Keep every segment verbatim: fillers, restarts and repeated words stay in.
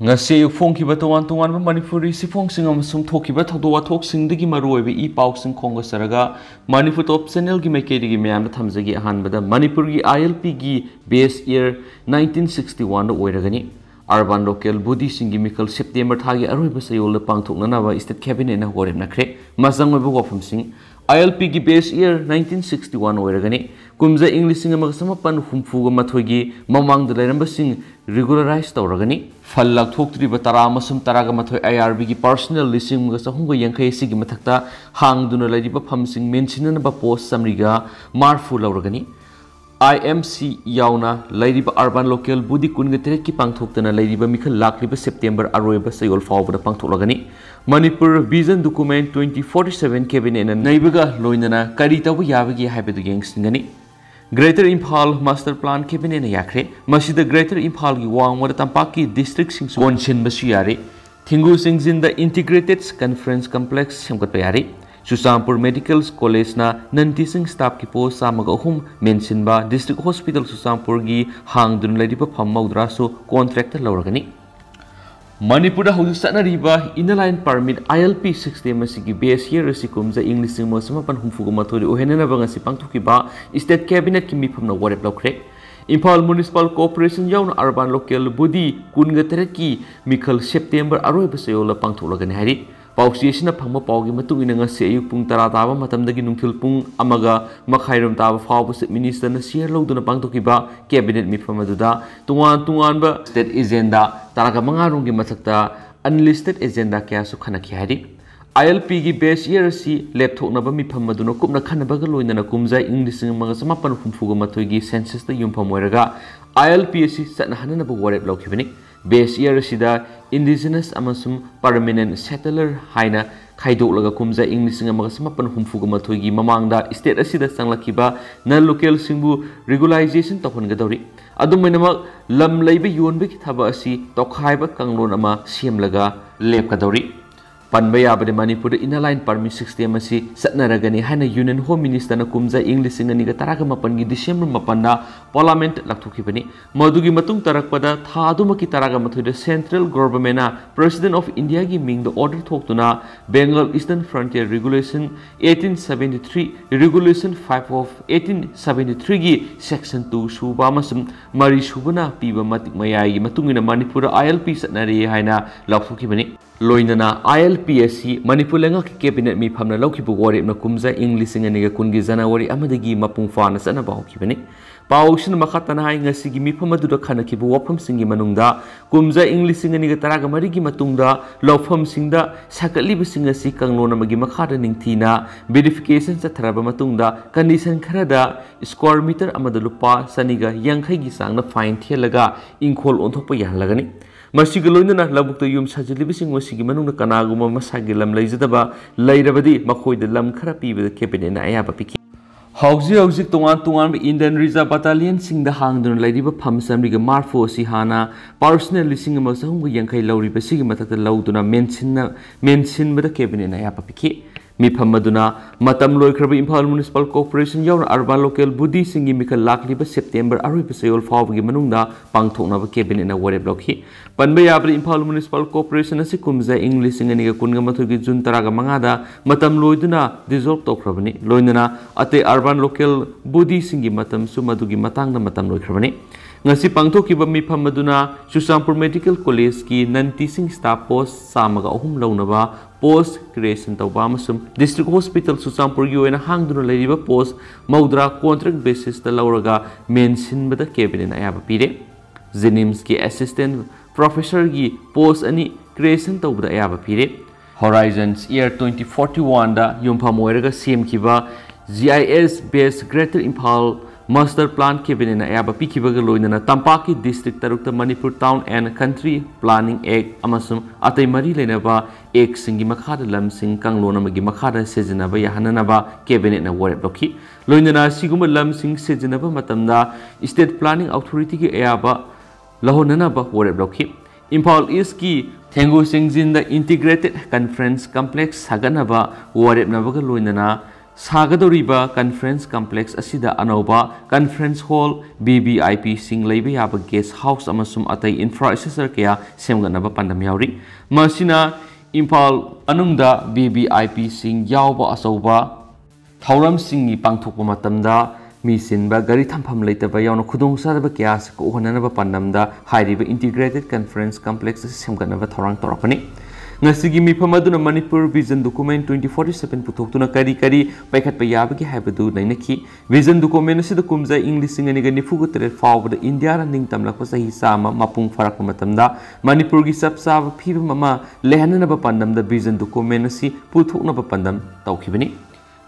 ꯉꯁꯤ ꯑꯌꯨꯛ ꯐꯣꯡꯈꯤꯕ ꯇꯣꯉꯥꯟ ꯇꯣꯉꯥꯟꯕ ꯃꯅꯤꯄꯨꯔꯤ ꯆꯦꯐꯣꯡꯁꯤꯡ ꯑꯃꯁꯨꯡ ꯊꯣꯛꯈꯤꯕ ꯊꯧꯗꯣꯛ ꯋꯥꯊꯣꯛꯁꯤꯡꯗꯒꯤ ꯃꯔꯨꯑꯣꯏꯕ ꯏ ꯄꯥꯎꯁꯤꯡ ꯈꯣꯝꯒꯠꯆꯔꯒ ꯃꯅꯤꯄꯨꯔ ꯇꯣꯞ ꯆꯦꯅꯦꯜꯒꯤ ꯃꯥꯏꯀꯩꯗꯒꯤ ꯃꯌꯥꯝꯗ ꯊꯝꯖꯒꯦ꯫ ꯑꯍꯥꯟꯕꯗ ꯃꯅꯤꯄꯨꯔꯒꯤ ILPꯒꯤ best year nineteen sixty oneꯗ ꯑꯣꯏꯔꯒꯅꯤ꯫ Urban local bodyꯁꯤꯡꯒꯤ ꯃꯤꯈꯜ ꯁꯦꯞꯇꯦꯝꯕꯔ ꯊꯥꯒꯤ ꯑꯔꯣꯏꯕ ꯆꯌꯣꯜꯗ ꯄꯥꯡꯊꯣꯛꯅꯅꯕ state cabinetꯅ ꯋꯥꯔꯦꯞꯅꯈ꯭ꯔꯦ꯫ ꯃꯆꯪ ꯑꯣꯏꯕ ꯋꯥꯐꯝꯁꯤꯡ: ILPꯒꯤ best year nineteen sixty one ꯑꯣꯏꯔꯒꯅꯤ꯫ ꯀꯨꯝꯖꯥ ꯏꯪ ꯂꯤꯁꯤꯡ ꯑꯃꯒ ꯆꯃꯥꯄꯟ ꯍꯨꯝꯐꯨꯒ ꯃꯥꯊꯣꯏꯒꯤ ꯃꯃꯥꯡꯗ ꯂꯩꯔꯝꯕꯁꯤꯡ regularize ꯇꯧꯔꯒꯅꯤ꯫ ꯐꯜ ꯂꯥꯎꯊꯣꯛꯇ꯭ꯔꯤꯕ ꯇꯔꯥ ꯑꯃꯁꯨꯡ ꯇꯔꯥꯒ ꯃꯥꯊꯣꯏ IRBꯒꯤ personnel ꯂꯤꯁꯤꯡ ꯑꯃꯒ ꯆꯍꯨꯝꯒ ꯌꯥꯡꯈꯩ ꯑꯁꯤꯒꯤ ꯃꯊꯛꯇ ꯍꯥꯡꯗꯨꯅ ꯂꯩꯔꯤꯕ ꯐꯝꯁꯤꯡ ꯃꯦꯟꯁꯤꯟꯅꯅꯕ post ꯆꯥꯃꯔꯤꯒ ꯃꯔꯤꯐꯨ ꯂꯧꯔꯒꯅꯤ꯫ IMC ꯌꯥꯎꯅ ꯂꯩꯔꯤꯕ urban local body ꯀꯨꯟꯒ ꯇꯔꯦꯠꯀꯤ ꯄꯥꯡꯊꯣꯛꯇꯅ ꯂꯩꯔꯤꯕ ꯃꯤꯈꯜ ꯂꯥꯛꯂꯤꯕ ꯁꯦꯞꯇꯦꯝꯕꯔ ꯑꯔꯣꯏꯕ ꯆꯌꯣꯜ ꯐꯥꯎꯕꯗ ꯄꯥꯡꯊꯣꯛꯂꯒꯅꯤ꯫ Manipur vision document twenty forty seven cabinetꯅ ꯅꯩꯕꯒ ꯂꯣꯏꯅꯅ ꯀꯔꯤ ꯇꯧꯕ ꯌꯥꯕꯒꯦ ꯍꯥꯏꯕꯗꯨ ꯌꯦꯡꯁꯤꯟꯒꯅꯤ꯫ Greater Imphal master plan cabinetꯅ ꯌꯥꯈ꯭ꯔꯦ꯫ ꯃꯁꯤꯗ Greater Imphal ꯒꯤ ꯋꯥꯡꯃꯗ ꯇꯝꯄꯥꯛꯀꯤ districtꯁꯤꯡꯁꯨ ꯀꯣꯟꯁꯤꯟꯕꯁꯨ ꯌꯥꯔꯦ꯫ ꯊꯤꯡꯒꯨ ꯆꯤꯡꯖꯤꯟꯗ integrated conference complex ꯁꯦꯝꯒꯠꯄ ꯌꯥꯔꯦ꯫ Churachandpur Medical Collegeꯅ non teaching staffꯀꯤ post ꯆꯥꯝꯃꯒ ꯑꯍꯨꯝ ꯃꯦꯟꯁꯤꯟꯕ District Hospital ꯆꯨꯔꯆꯥꯟꯄꯨꯔꯒꯤ ꯍꯥꯡꯗꯨꯅ ꯂꯩꯔꯤꯕ ꯐꯝ ꯃꯧꯗ꯭ꯔꯥꯁꯨ contractꯇ ꯂꯧꯔꯒꯅꯤ꯫ ꯃꯅꯤꯄꯨꯔꯗ ꯍꯧꯖꯤꯛ ꯆꯠꯅꯔꯤꯕ Inner Line Permit, ILP system ꯑꯁꯤꯒꯤ best year ꯑꯁꯤ ꯀꯨꯝꯖꯥ ꯏꯪ ꯂꯤꯁꯤꯡ ꯑꯃꯒ ꯆꯃꯥꯄꯟ ꯍꯨꯝꯐꯨꯒ ꯃꯥꯊꯣꯏꯗ ꯑꯣꯏꯍꯟꯅꯅꯕ ꯉꯁꯤ ꯄꯥꯡꯊꯣꯛꯈꯤꯕ state cabinetꯀꯤ ꯃꯤꯐꯝꯅ ꯋꯥꯔꯦꯞ ꯂꯧꯈ꯭ꯔꯦ꯫ Imphal Municipal Corporation ꯌꯥꯎꯅ urban local body ꯀꯨꯟꯒ ꯇꯔꯦꯠꯀꯤ ꯃꯤꯈꯜ ꯁꯦꯞꯇꯦꯝꯕꯔ ꯑꯔꯣꯏꯕ ꯆꯌꯣꯜꯗ ꯄꯥꯡꯊꯣꯛꯂꯒꯅꯤ ꯍꯥꯏꯔꯤ꯫ ꯄꯥꯎꯆꯦ ꯑꯁꯤꯅ ꯐꯪꯕ ꯄꯥꯎꯒꯤ ꯃꯇꯨꯡ ꯏꯟꯅ, ꯉꯁꯤ ꯑꯌꯨꯛ ꯄꯨꯡ ꯇꯔꯥ ꯇꯥꯕ ꯃꯇꯝꯗꯒꯤ ꯅꯨꯡꯊꯤꯜ ꯄꯨꯡ ꯑꯃꯒ ꯃꯈꯥꯏꯔꯣꯝ ꯇꯥꯕ ꯐꯥꯎꯕ Chief Ministerꯅ chair ꯂꯧꯗꯨꯅ ꯄꯥꯡꯊꯣꯛꯈꯤꯕ cabinet ꯃꯤꯐꯝ ꯑꯗꯨꯗ ꯇꯣꯉꯥꯟ ꯇꯣꯉꯥꯟꯕ state agenda ꯇꯔꯥꯒ ꯃꯉꯥ ꯔꯣꯝꯒꯤ ꯃꯊꯛꯇ unlisted agenda ꯀꯌꯥꯁꯨ ꯈꯟꯅꯈꯤ ꯍꯥꯏꯔꯤ꯫ ILPꯒꯤ best year ꯑꯁꯤ ꯂꯦꯞꯊꯣꯛꯅꯕ ꯃꯤꯐꯝ ꯑꯗꯨꯅ ꯀꯨꯞꯅ ꯈꯟꯅꯕꯒ ꯂꯣꯏꯅꯅ ꯀꯨꯝꯖꯥ ꯏꯪ ꯂꯤꯁꯤꯡ ꯑꯃꯒ ꯆꯃꯥꯄꯟ ꯍꯨꯝꯐꯨꯒ ꯃꯥꯊꯣꯏꯒꯤ censusꯇ ꯌꯨꯝꯐꯝ ꯑꯣꯏꯔꯒ ILP ꯑꯁꯤ ꯆꯠꯅꯍꯟꯅꯅꯕ ꯋꯥꯔꯦꯞ ꯂꯧꯈꯤꯕꯅꯤ꯫ Best year ꯑꯁꯤꯗ indigenous ꯑꯃꯁꯨꯡ permanent settler ꯍꯥꯏꯅ ꯈꯥꯏꯗꯣꯛꯂꯒ ꯀꯨꯝꯖꯥ ꯏꯪ ꯂꯤꯁꯤꯡ ꯑꯃꯒ ꯆꯃꯥꯄꯟ ꯍꯨꯝꯐꯨꯒ ꯃꯥꯊꯣꯏꯒꯤ ꯃꯃꯥꯡꯗ state ꯑꯁꯤꯗ ꯆꯪꯂꯛꯈꯤꯕ non localꯁꯤꯡꯕꯨ regularization ꯇꯧꯍꯟꯒꯗꯧꯔꯤ꯫ ꯑꯗꯨꯝ ꯑꯣꯏꯅꯃꯛ, ꯂꯝ ꯂꯩꯕ ꯌꯣꯟꯕꯒꯤ ꯊꯕꯛ ꯑꯁꯤ ꯇꯣꯈꯥꯏꯕ ꯀꯥꯡꯂꯣꯟ ꯑꯃ ꯁꯦꯝꯂꯒ ꯂꯦꯞꯀꯗꯧꯔꯤ꯫ ꯄꯟꯕ ꯌꯥꯕꯗꯤ ꯃꯅꯤꯄꯨꯔꯗ Inner Line Permit System ꯑꯁꯤ ꯆꯠꯅꯔꯒꯅꯤ ꯍꯥꯏꯅ Union Home Minister ꯅ ꯀꯨꯝꯖꯥ ꯏꯪ ꯂꯤꯁꯤꯡ ꯑꯅꯤꯒ ꯇꯔꯥꯒ ꯃꯥꯄꯟꯒꯤ December ꯃꯥꯄꯟꯗ Parliament ꯂꯥꯎꯊꯣꯛꯈꯤꯕꯅꯤ꯫ ꯃꯗꯨꯒꯤ ꯃꯇꯨꯡ ꯇꯥꯔꯛꯄꯗ ꯊꯥ ꯑꯗꯨꯃꯛꯀꯤ ꯇꯔꯥꯒ ꯃꯥꯊꯣꯏꯗ Central Government ꯅ President of India ꯒꯤ ꯃꯤꯡꯗ order ꯊꯣꯛꯇꯨꯅ Bengal Eastern Frontier Regulation eighteen seventy-three, Regulation five of eighteen seventy-three ꯒꯤ Section two ꯁꯨꯕ ꯑꯃꯁꯨꯡ ꯃꯔꯤ ꯁꯨꯕꯅ ꯄꯤꯕ ꯃꯇꯤꯛ ꯃꯌꯥꯏꯒꯤ ꯃꯇꯨꯡ ꯏꯟꯅ ꯃꯅꯤꯄꯨꯔꯗ I L P ꯆꯠꯅꯔꯤ ꯍꯥꯏꯅ ꯂꯥꯎꯊꯣꯛꯈꯤꯕꯅꯤ꯫ ꯂꯣꯏꯅꯅ I L P ꯑꯁꯤ ꯃꯅꯤꯄꯨꯔ ꯂꯩꯉꯥꯛꯀꯤ Cabinet ꯃꯤꯐꯝꯅ ꯂꯧꯈꯤꯕ ꯋꯥꯔꯦꯞꯅ ꯀꯨꯝꯖꯥ ꯏꯪ ꯂꯤꯁꯤꯡ ꯑꯅꯤꯒ ꯀꯨꯟꯒꯤ January ꯑꯃꯗꯒꯤ ꯃꯄꯨꯡ ꯐꯥꯅ ꯆꯠꯅꯕ ꯍꯧꯈꯤꯕꯅꯤ꯫ ꯄꯥꯎꯁꯤꯅ ꯃꯈꯥ ꯇꯥꯅ ꯍꯥꯏ, ꯉꯁꯤꯒꯤ ꯃꯤꯐꯝ ꯑꯗꯨꯗ ꯈꯟꯅꯈꯤꯕ ꯋꯥꯐꯝꯁꯤꯡꯒꯤ ꯃꯅꯨꯡꯗ ꯀꯨꯝꯖꯥ ꯏꯪ ꯂꯤꯁꯤꯡ ꯑꯅꯤꯒ ꯇꯔꯥꯒ ꯃꯔꯤꯒꯤ ꯃꯇꯨꯡꯗ ꯂꯧꯐꯝꯁꯤꯡꯗ ꯁꯥꯒꯠꯂꯤꯕꯁꯤꯡ ꯑꯁꯤ ꯀꯥꯡꯂꯣꯟ ꯑꯃꯒꯤ ꯃꯈꯥꯗ ꯅꯤꯡꯊꯤꯅ verification ꯆꯠꯊꯔꯕ ꯃꯇꯨꯡꯗ condition ꯈꯔꯗ square meter ꯑꯃꯗ ꯂꯨꯄꯥ ꯆꯅꯤꯒ ꯌꯥꯡꯈꯩꯒꯤ ꯆꯥꯡꯗ fine ꯊꯤꯍꯜꯂꯒ ꯏꯪꯈꯣꯜ ꯑꯣꯟꯊꯣꯛꯄ ꯌꯥꯍꯜꯂꯒꯅꯤ꯫ ꯃꯁꯤꯒ ꯂꯣꯏꯅꯅ ꯂꯧꯕꯨꯛꯇ ꯌꯨꯝ ꯁꯥꯖꯤꯜꯂꯤꯕꯁꯤꯡ ꯑꯁꯤꯒꯤ ꯃꯅꯨꯡꯗ ꯀꯅꯥꯒꯨꯝꯕ ꯃꯁꯥꯒꯤ ꯂꯝ ꯂꯩꯖꯗꯕ ꯂꯩꯔꯕꯗꯤ ꯃꯈꯣꯏꯗ ꯂꯝ ꯈꯔ ꯄꯤꯕꯗ Cabinet ꯅ ꯑꯌꯥꯕ ꯄꯤꯈꯤ꯫ ꯍꯧꯖꯤꯛ ꯍꯧꯖꯤꯛ ꯇꯣꯉꯥꯟ ꯇꯣꯉꯥꯟꯕ Indian Reserve Battalion ꯁꯤꯡꯗ ꯍꯥꯡꯗꯨꯅ ꯂꯩꯔꯤꯕ ꯐꯝ ꯆꯥꯃꯔꯤꯒ ꯃꯔꯤꯐꯨ ꯑꯁꯤ ꯍꯥꯟꯅ personnel ꯂꯤꯁꯤꯡ ꯑꯃ ꯆꯍꯨꯝꯒ ꯌꯥꯡꯈꯩ ꯂꯧꯔꯤꯕꯁꯤꯒꯤ ꯃꯊꯛꯇ ꯂꯧꯗꯨꯅ ꯃꯦꯟꯁꯤꯟꯅ-, ꯃꯦꯟꯁꯤꯟꯕꯗ Cabinet ꯅ ꯑꯌꯥꯕ ꯄꯤꯈꯤ꯫ ꯃꯤꯐꯝ ꯑꯗꯨꯅ ꯃꯇꯝ ꯂꯣꯏꯈ꯭ꯔꯕ ꯏꯝꯐꯥꯜ Municipal Corporation ꯌꯥꯎꯅ urban local body ꯁꯤꯡꯒꯤ ꯃꯤꯈꯜ ꯂꯥꯛꯂꯤꯕ September ꯑꯔꯣꯏꯕ ꯆꯌꯣꯜ ꯐꯥꯎꯕꯒꯤ ꯃꯅꯨꯡꯗ ꯄꯥꯡꯊꯣꯛꯅꯕ Cabinet ꯅ ꯋꯥꯔꯦꯞ ꯂꯧꯈꯤ꯫ ꯄꯟꯕ ꯌꯥꯕꯗ ꯏꯝꯐꯥꯜ Municipal Corporation ꯑꯁꯤ ꯀꯨꯝꯖꯥ ꯏꯪ ꯂꯤꯁꯤꯡ ꯑꯅꯤꯒ ꯀꯨꯟꯒ ꯃꯥꯊꯣꯏꯒꯤ June ꯇꯔꯥꯒ ꯃꯉꯥꯗ ꯃꯇꯝ ꯂꯣꯏꯗꯨꯅ dissolve ꯇꯧꯈ꯭ꯔꯕꯅꯤ꯫ ꯂꯣꯏꯅꯅ ꯑꯇꯩ urban local body ꯁꯤꯡꯒꯤ ꯃꯇꯝꯁꯨ ꯃꯗꯨꯒꯤ ꯃꯇꯥꯡꯗ ꯃꯇꯝ ꯂꯣꯏꯈ꯭ꯔꯕꯅꯤ꯫ ꯉꯁꯤ ꯄꯥꯡꯊꯣꯛꯈꯤꯕ ꯃꯤꯐꯝ ꯑꯗꯨꯅ ꯆꯨꯔꯆꯥꯟꯄꯨꯔ Medical College ꯀꯤ non teaching staff post ꯆꯥꯝꯃꯒ ꯑꯍꯨꯝ ꯂꯧꯅꯕ post creation ꯇꯧꯕ ꯑꯃꯁꯨꯡ District Hospital ꯆꯨꯔꯆꯥꯟꯄꯨꯔꯒꯤ ꯑꯣꯏꯅ ꯍꯥꯡꯗꯨꯅ ꯂꯩꯔꯤꯕ post ꯃꯧꯗ꯭ꯔꯥ contract basis ꯇ ꯂꯧꯔꯒ ꯃꯦꯟꯁꯤꯟꯕꯗ Cabinet ꯅ ꯑꯌꯥꯕ ꯄꯤꯔꯦ꯫ JNIMS ꯀꯤ Assistant Professor ꯒꯤ post ꯑꯅꯤ creation ꯇꯧꯕꯗ ꯑꯌꯥꯕ ꯄꯤꯔꯦ꯫ Horizons Year twenty forty-one ꯗ ꯌꯨꯝꯐꯝ ꯑꯣꯏꯔꯒ ꯁꯦꯝꯈꯤꯕ G I S based Greater Imphal Master Plan Cabinet ꯅ ꯑꯌꯥꯕ ꯄꯤꯈꯤꯕꯒ ꯂꯣꯏꯅꯅ ꯇꯝꯄꯥꯛꯀꯤ district ꯇꯔꯨꯛꯇ Manipur Town and Country Planning Act ꯑꯃꯁꯨꯡ ꯑꯇꯩ ꯃꯔꯤ ꯂꯩꯅꯕ Act ꯁꯤꯡꯒꯤ ꯃꯈꯥꯗ ꯂꯝꯁꯤꯡ ꯀꯥꯡꯂꯣꯟ ꯑꯃꯒꯤ ꯃꯈꯥꯗ ꯁꯤꯖꯤꯟꯅꯕ ꯌꯥꯍꯟꯅꯅꯕ Cabinet ꯅ ꯋꯥꯔꯦꯞ ꯂꯧꯈꯤ꯫ ꯂꯣꯏꯅꯅ ꯑꯁꯤꯒꯨꯝꯕ ꯂꯝꯁꯤꯡ ꯁꯤꯖꯤꯟꯅꯕ ꯃꯇꯝꯗ State Planning Authority ꯒꯤ ꯑꯌꯥꯕ ꯂꯧꯍꯟꯅꯅꯕ ꯋꯥꯔꯦꯞ ꯂꯧꯈꯤ꯫ ꯏꯝꯐꯥꯜ ꯏꯁꯀꯤ ꯊꯦꯡꯒꯨ ꯁꯤꯡꯖꯤꯟꯗ ꯏꯟꯇꯤꯒ꯭ꯔꯦꯇꯦꯠ ꯀꯟꯐꯔꯦꯟꯁ ꯀꯝꯄ꯭ꯂꯦꯛꯁ ꯁꯥꯒꯠꯅꯕ ꯋꯥꯔꯦꯞꯅꯕꯒ ꯂꯣꯏꯅꯅ ꯁꯥꯒꯗꯧꯔꯤꯕ ꯀꯟꯐꯔꯦꯟꯁ ꯀꯝꯄ꯭ꯂꯦꯛꯁ ꯑꯁꯤꯗ ꯑꯅꯧꯕ ꯀꯟꯐꯔꯦꯟꯁ ꯍꯣꯜ, ꯚꯤ ꯚꯤ ꯑꯥꯏ ꯄꯤꯁꯤꯡ ꯂꯩꯕ ꯌꯥꯕ ꯒꯦꯁ ꯍꯥꯎꯁ ꯑꯃꯁꯨꯡ ꯑꯇꯩ ꯏꯟꯐ꯭ꯔꯥꯁ꯭ꯇ꯭ꯔꯛꯆꯔ ꯀꯌꯥ ꯁꯦꯝꯒꯠꯅꯕ ꯄꯥꯟꯗꯝ ꯌꯥꯎꯔꯤ꯫ ꯃꯁꯤꯅ ꯏꯝꯐꯥꯜ ꯃꯅꯨꯡꯗ ꯚꯤ ꯚꯤ ꯑꯥꯏ ꯄꯤꯁꯤꯡ ꯌꯥꯎꯕ ꯑꯆꯧꯕ ꯊꯧꯔꯝꯁꯤꯡꯒꯤ ꯄꯥꯡꯊꯣꯛꯄ ꯃꯇꯝꯗ ꯃꯤ ꯆꯤꯟꯕ, ꯒꯥꯔꯤ ꯊꯝꯐꯝ ꯂꯩꯇꯕ ꯌꯥꯎꯅ ꯈꯨꯗꯣꯡꯆꯥꯗꯕ ꯀꯌꯥ ꯑꯁꯤ ꯀꯣꯛꯍꯟꯅꯅꯕ ꯄꯥꯟꯗꯝꯗ ꯍꯥꯏꯔꯤꯕ ꯏꯟꯇꯤꯒ꯭ꯔꯦꯇꯦꯠ ꯀꯟꯐꯔꯦꯟꯁ ꯀꯝꯄ꯭ꯂꯦꯛꯁ ꯑꯁꯤ ꯁꯦꯝꯒꯠꯅꯕ ꯊꯧꯔꯥꯡ ꯇꯧꯔꯛꯀꯅꯤ꯫ ꯉꯁꯤꯒꯤ ꯃꯤꯐꯝ ꯑꯗꯨꯅ Manipur vision document twenty forty seven ꯄꯨꯊꯣꯛꯇꯨꯅ ꯀꯔꯤ ꯀꯔꯤ ꯄꯥꯏꯈꯠꯄ ꯌꯥꯕꯒꯦ ꯍꯥꯏꯕꯗꯨ ꯅꯩꯅꯈꯤ꯫ ꯚꯤꯖꯟ ꯗꯣꯀꯨꯃꯦꯟ ꯑꯁꯤꯗ ꯀꯨꯝꯖꯥ ꯏꯪ ꯂꯤꯁꯤꯡ ꯑꯅꯤꯒ ꯅꯤꯐꯨꯒ ꯇꯔꯦꯠ ꯐꯥꯎꯕꯗ ꯏꯟꯗꯤꯌꯥꯅ ꯅꯤꯡꯇꯝꯂꯛꯄ ꯆꯍꯤ ꯆꯥꯝꯃ ꯃꯄꯨꯡ ꯐꯥꯔꯛꯄ ꯃꯇꯝꯗ ꯃꯅꯤꯄꯨꯔꯒꯤ ꯆꯞ ꯆꯥꯕ ꯐꯤꯕꯝ ꯑꯃ ꯂꯩꯍꯟꯅꯅꯕ ꯄꯥꯟꯗꯝꯗ ꯚꯤꯖꯟ ꯗꯣꯀꯨꯃꯦꯟ ꯑꯁꯤ ꯄꯨꯊꯣꯛꯅꯕ ꯄꯥꯟꯗꯝ ꯇꯧꯈꯤꯕꯅꯤ꯫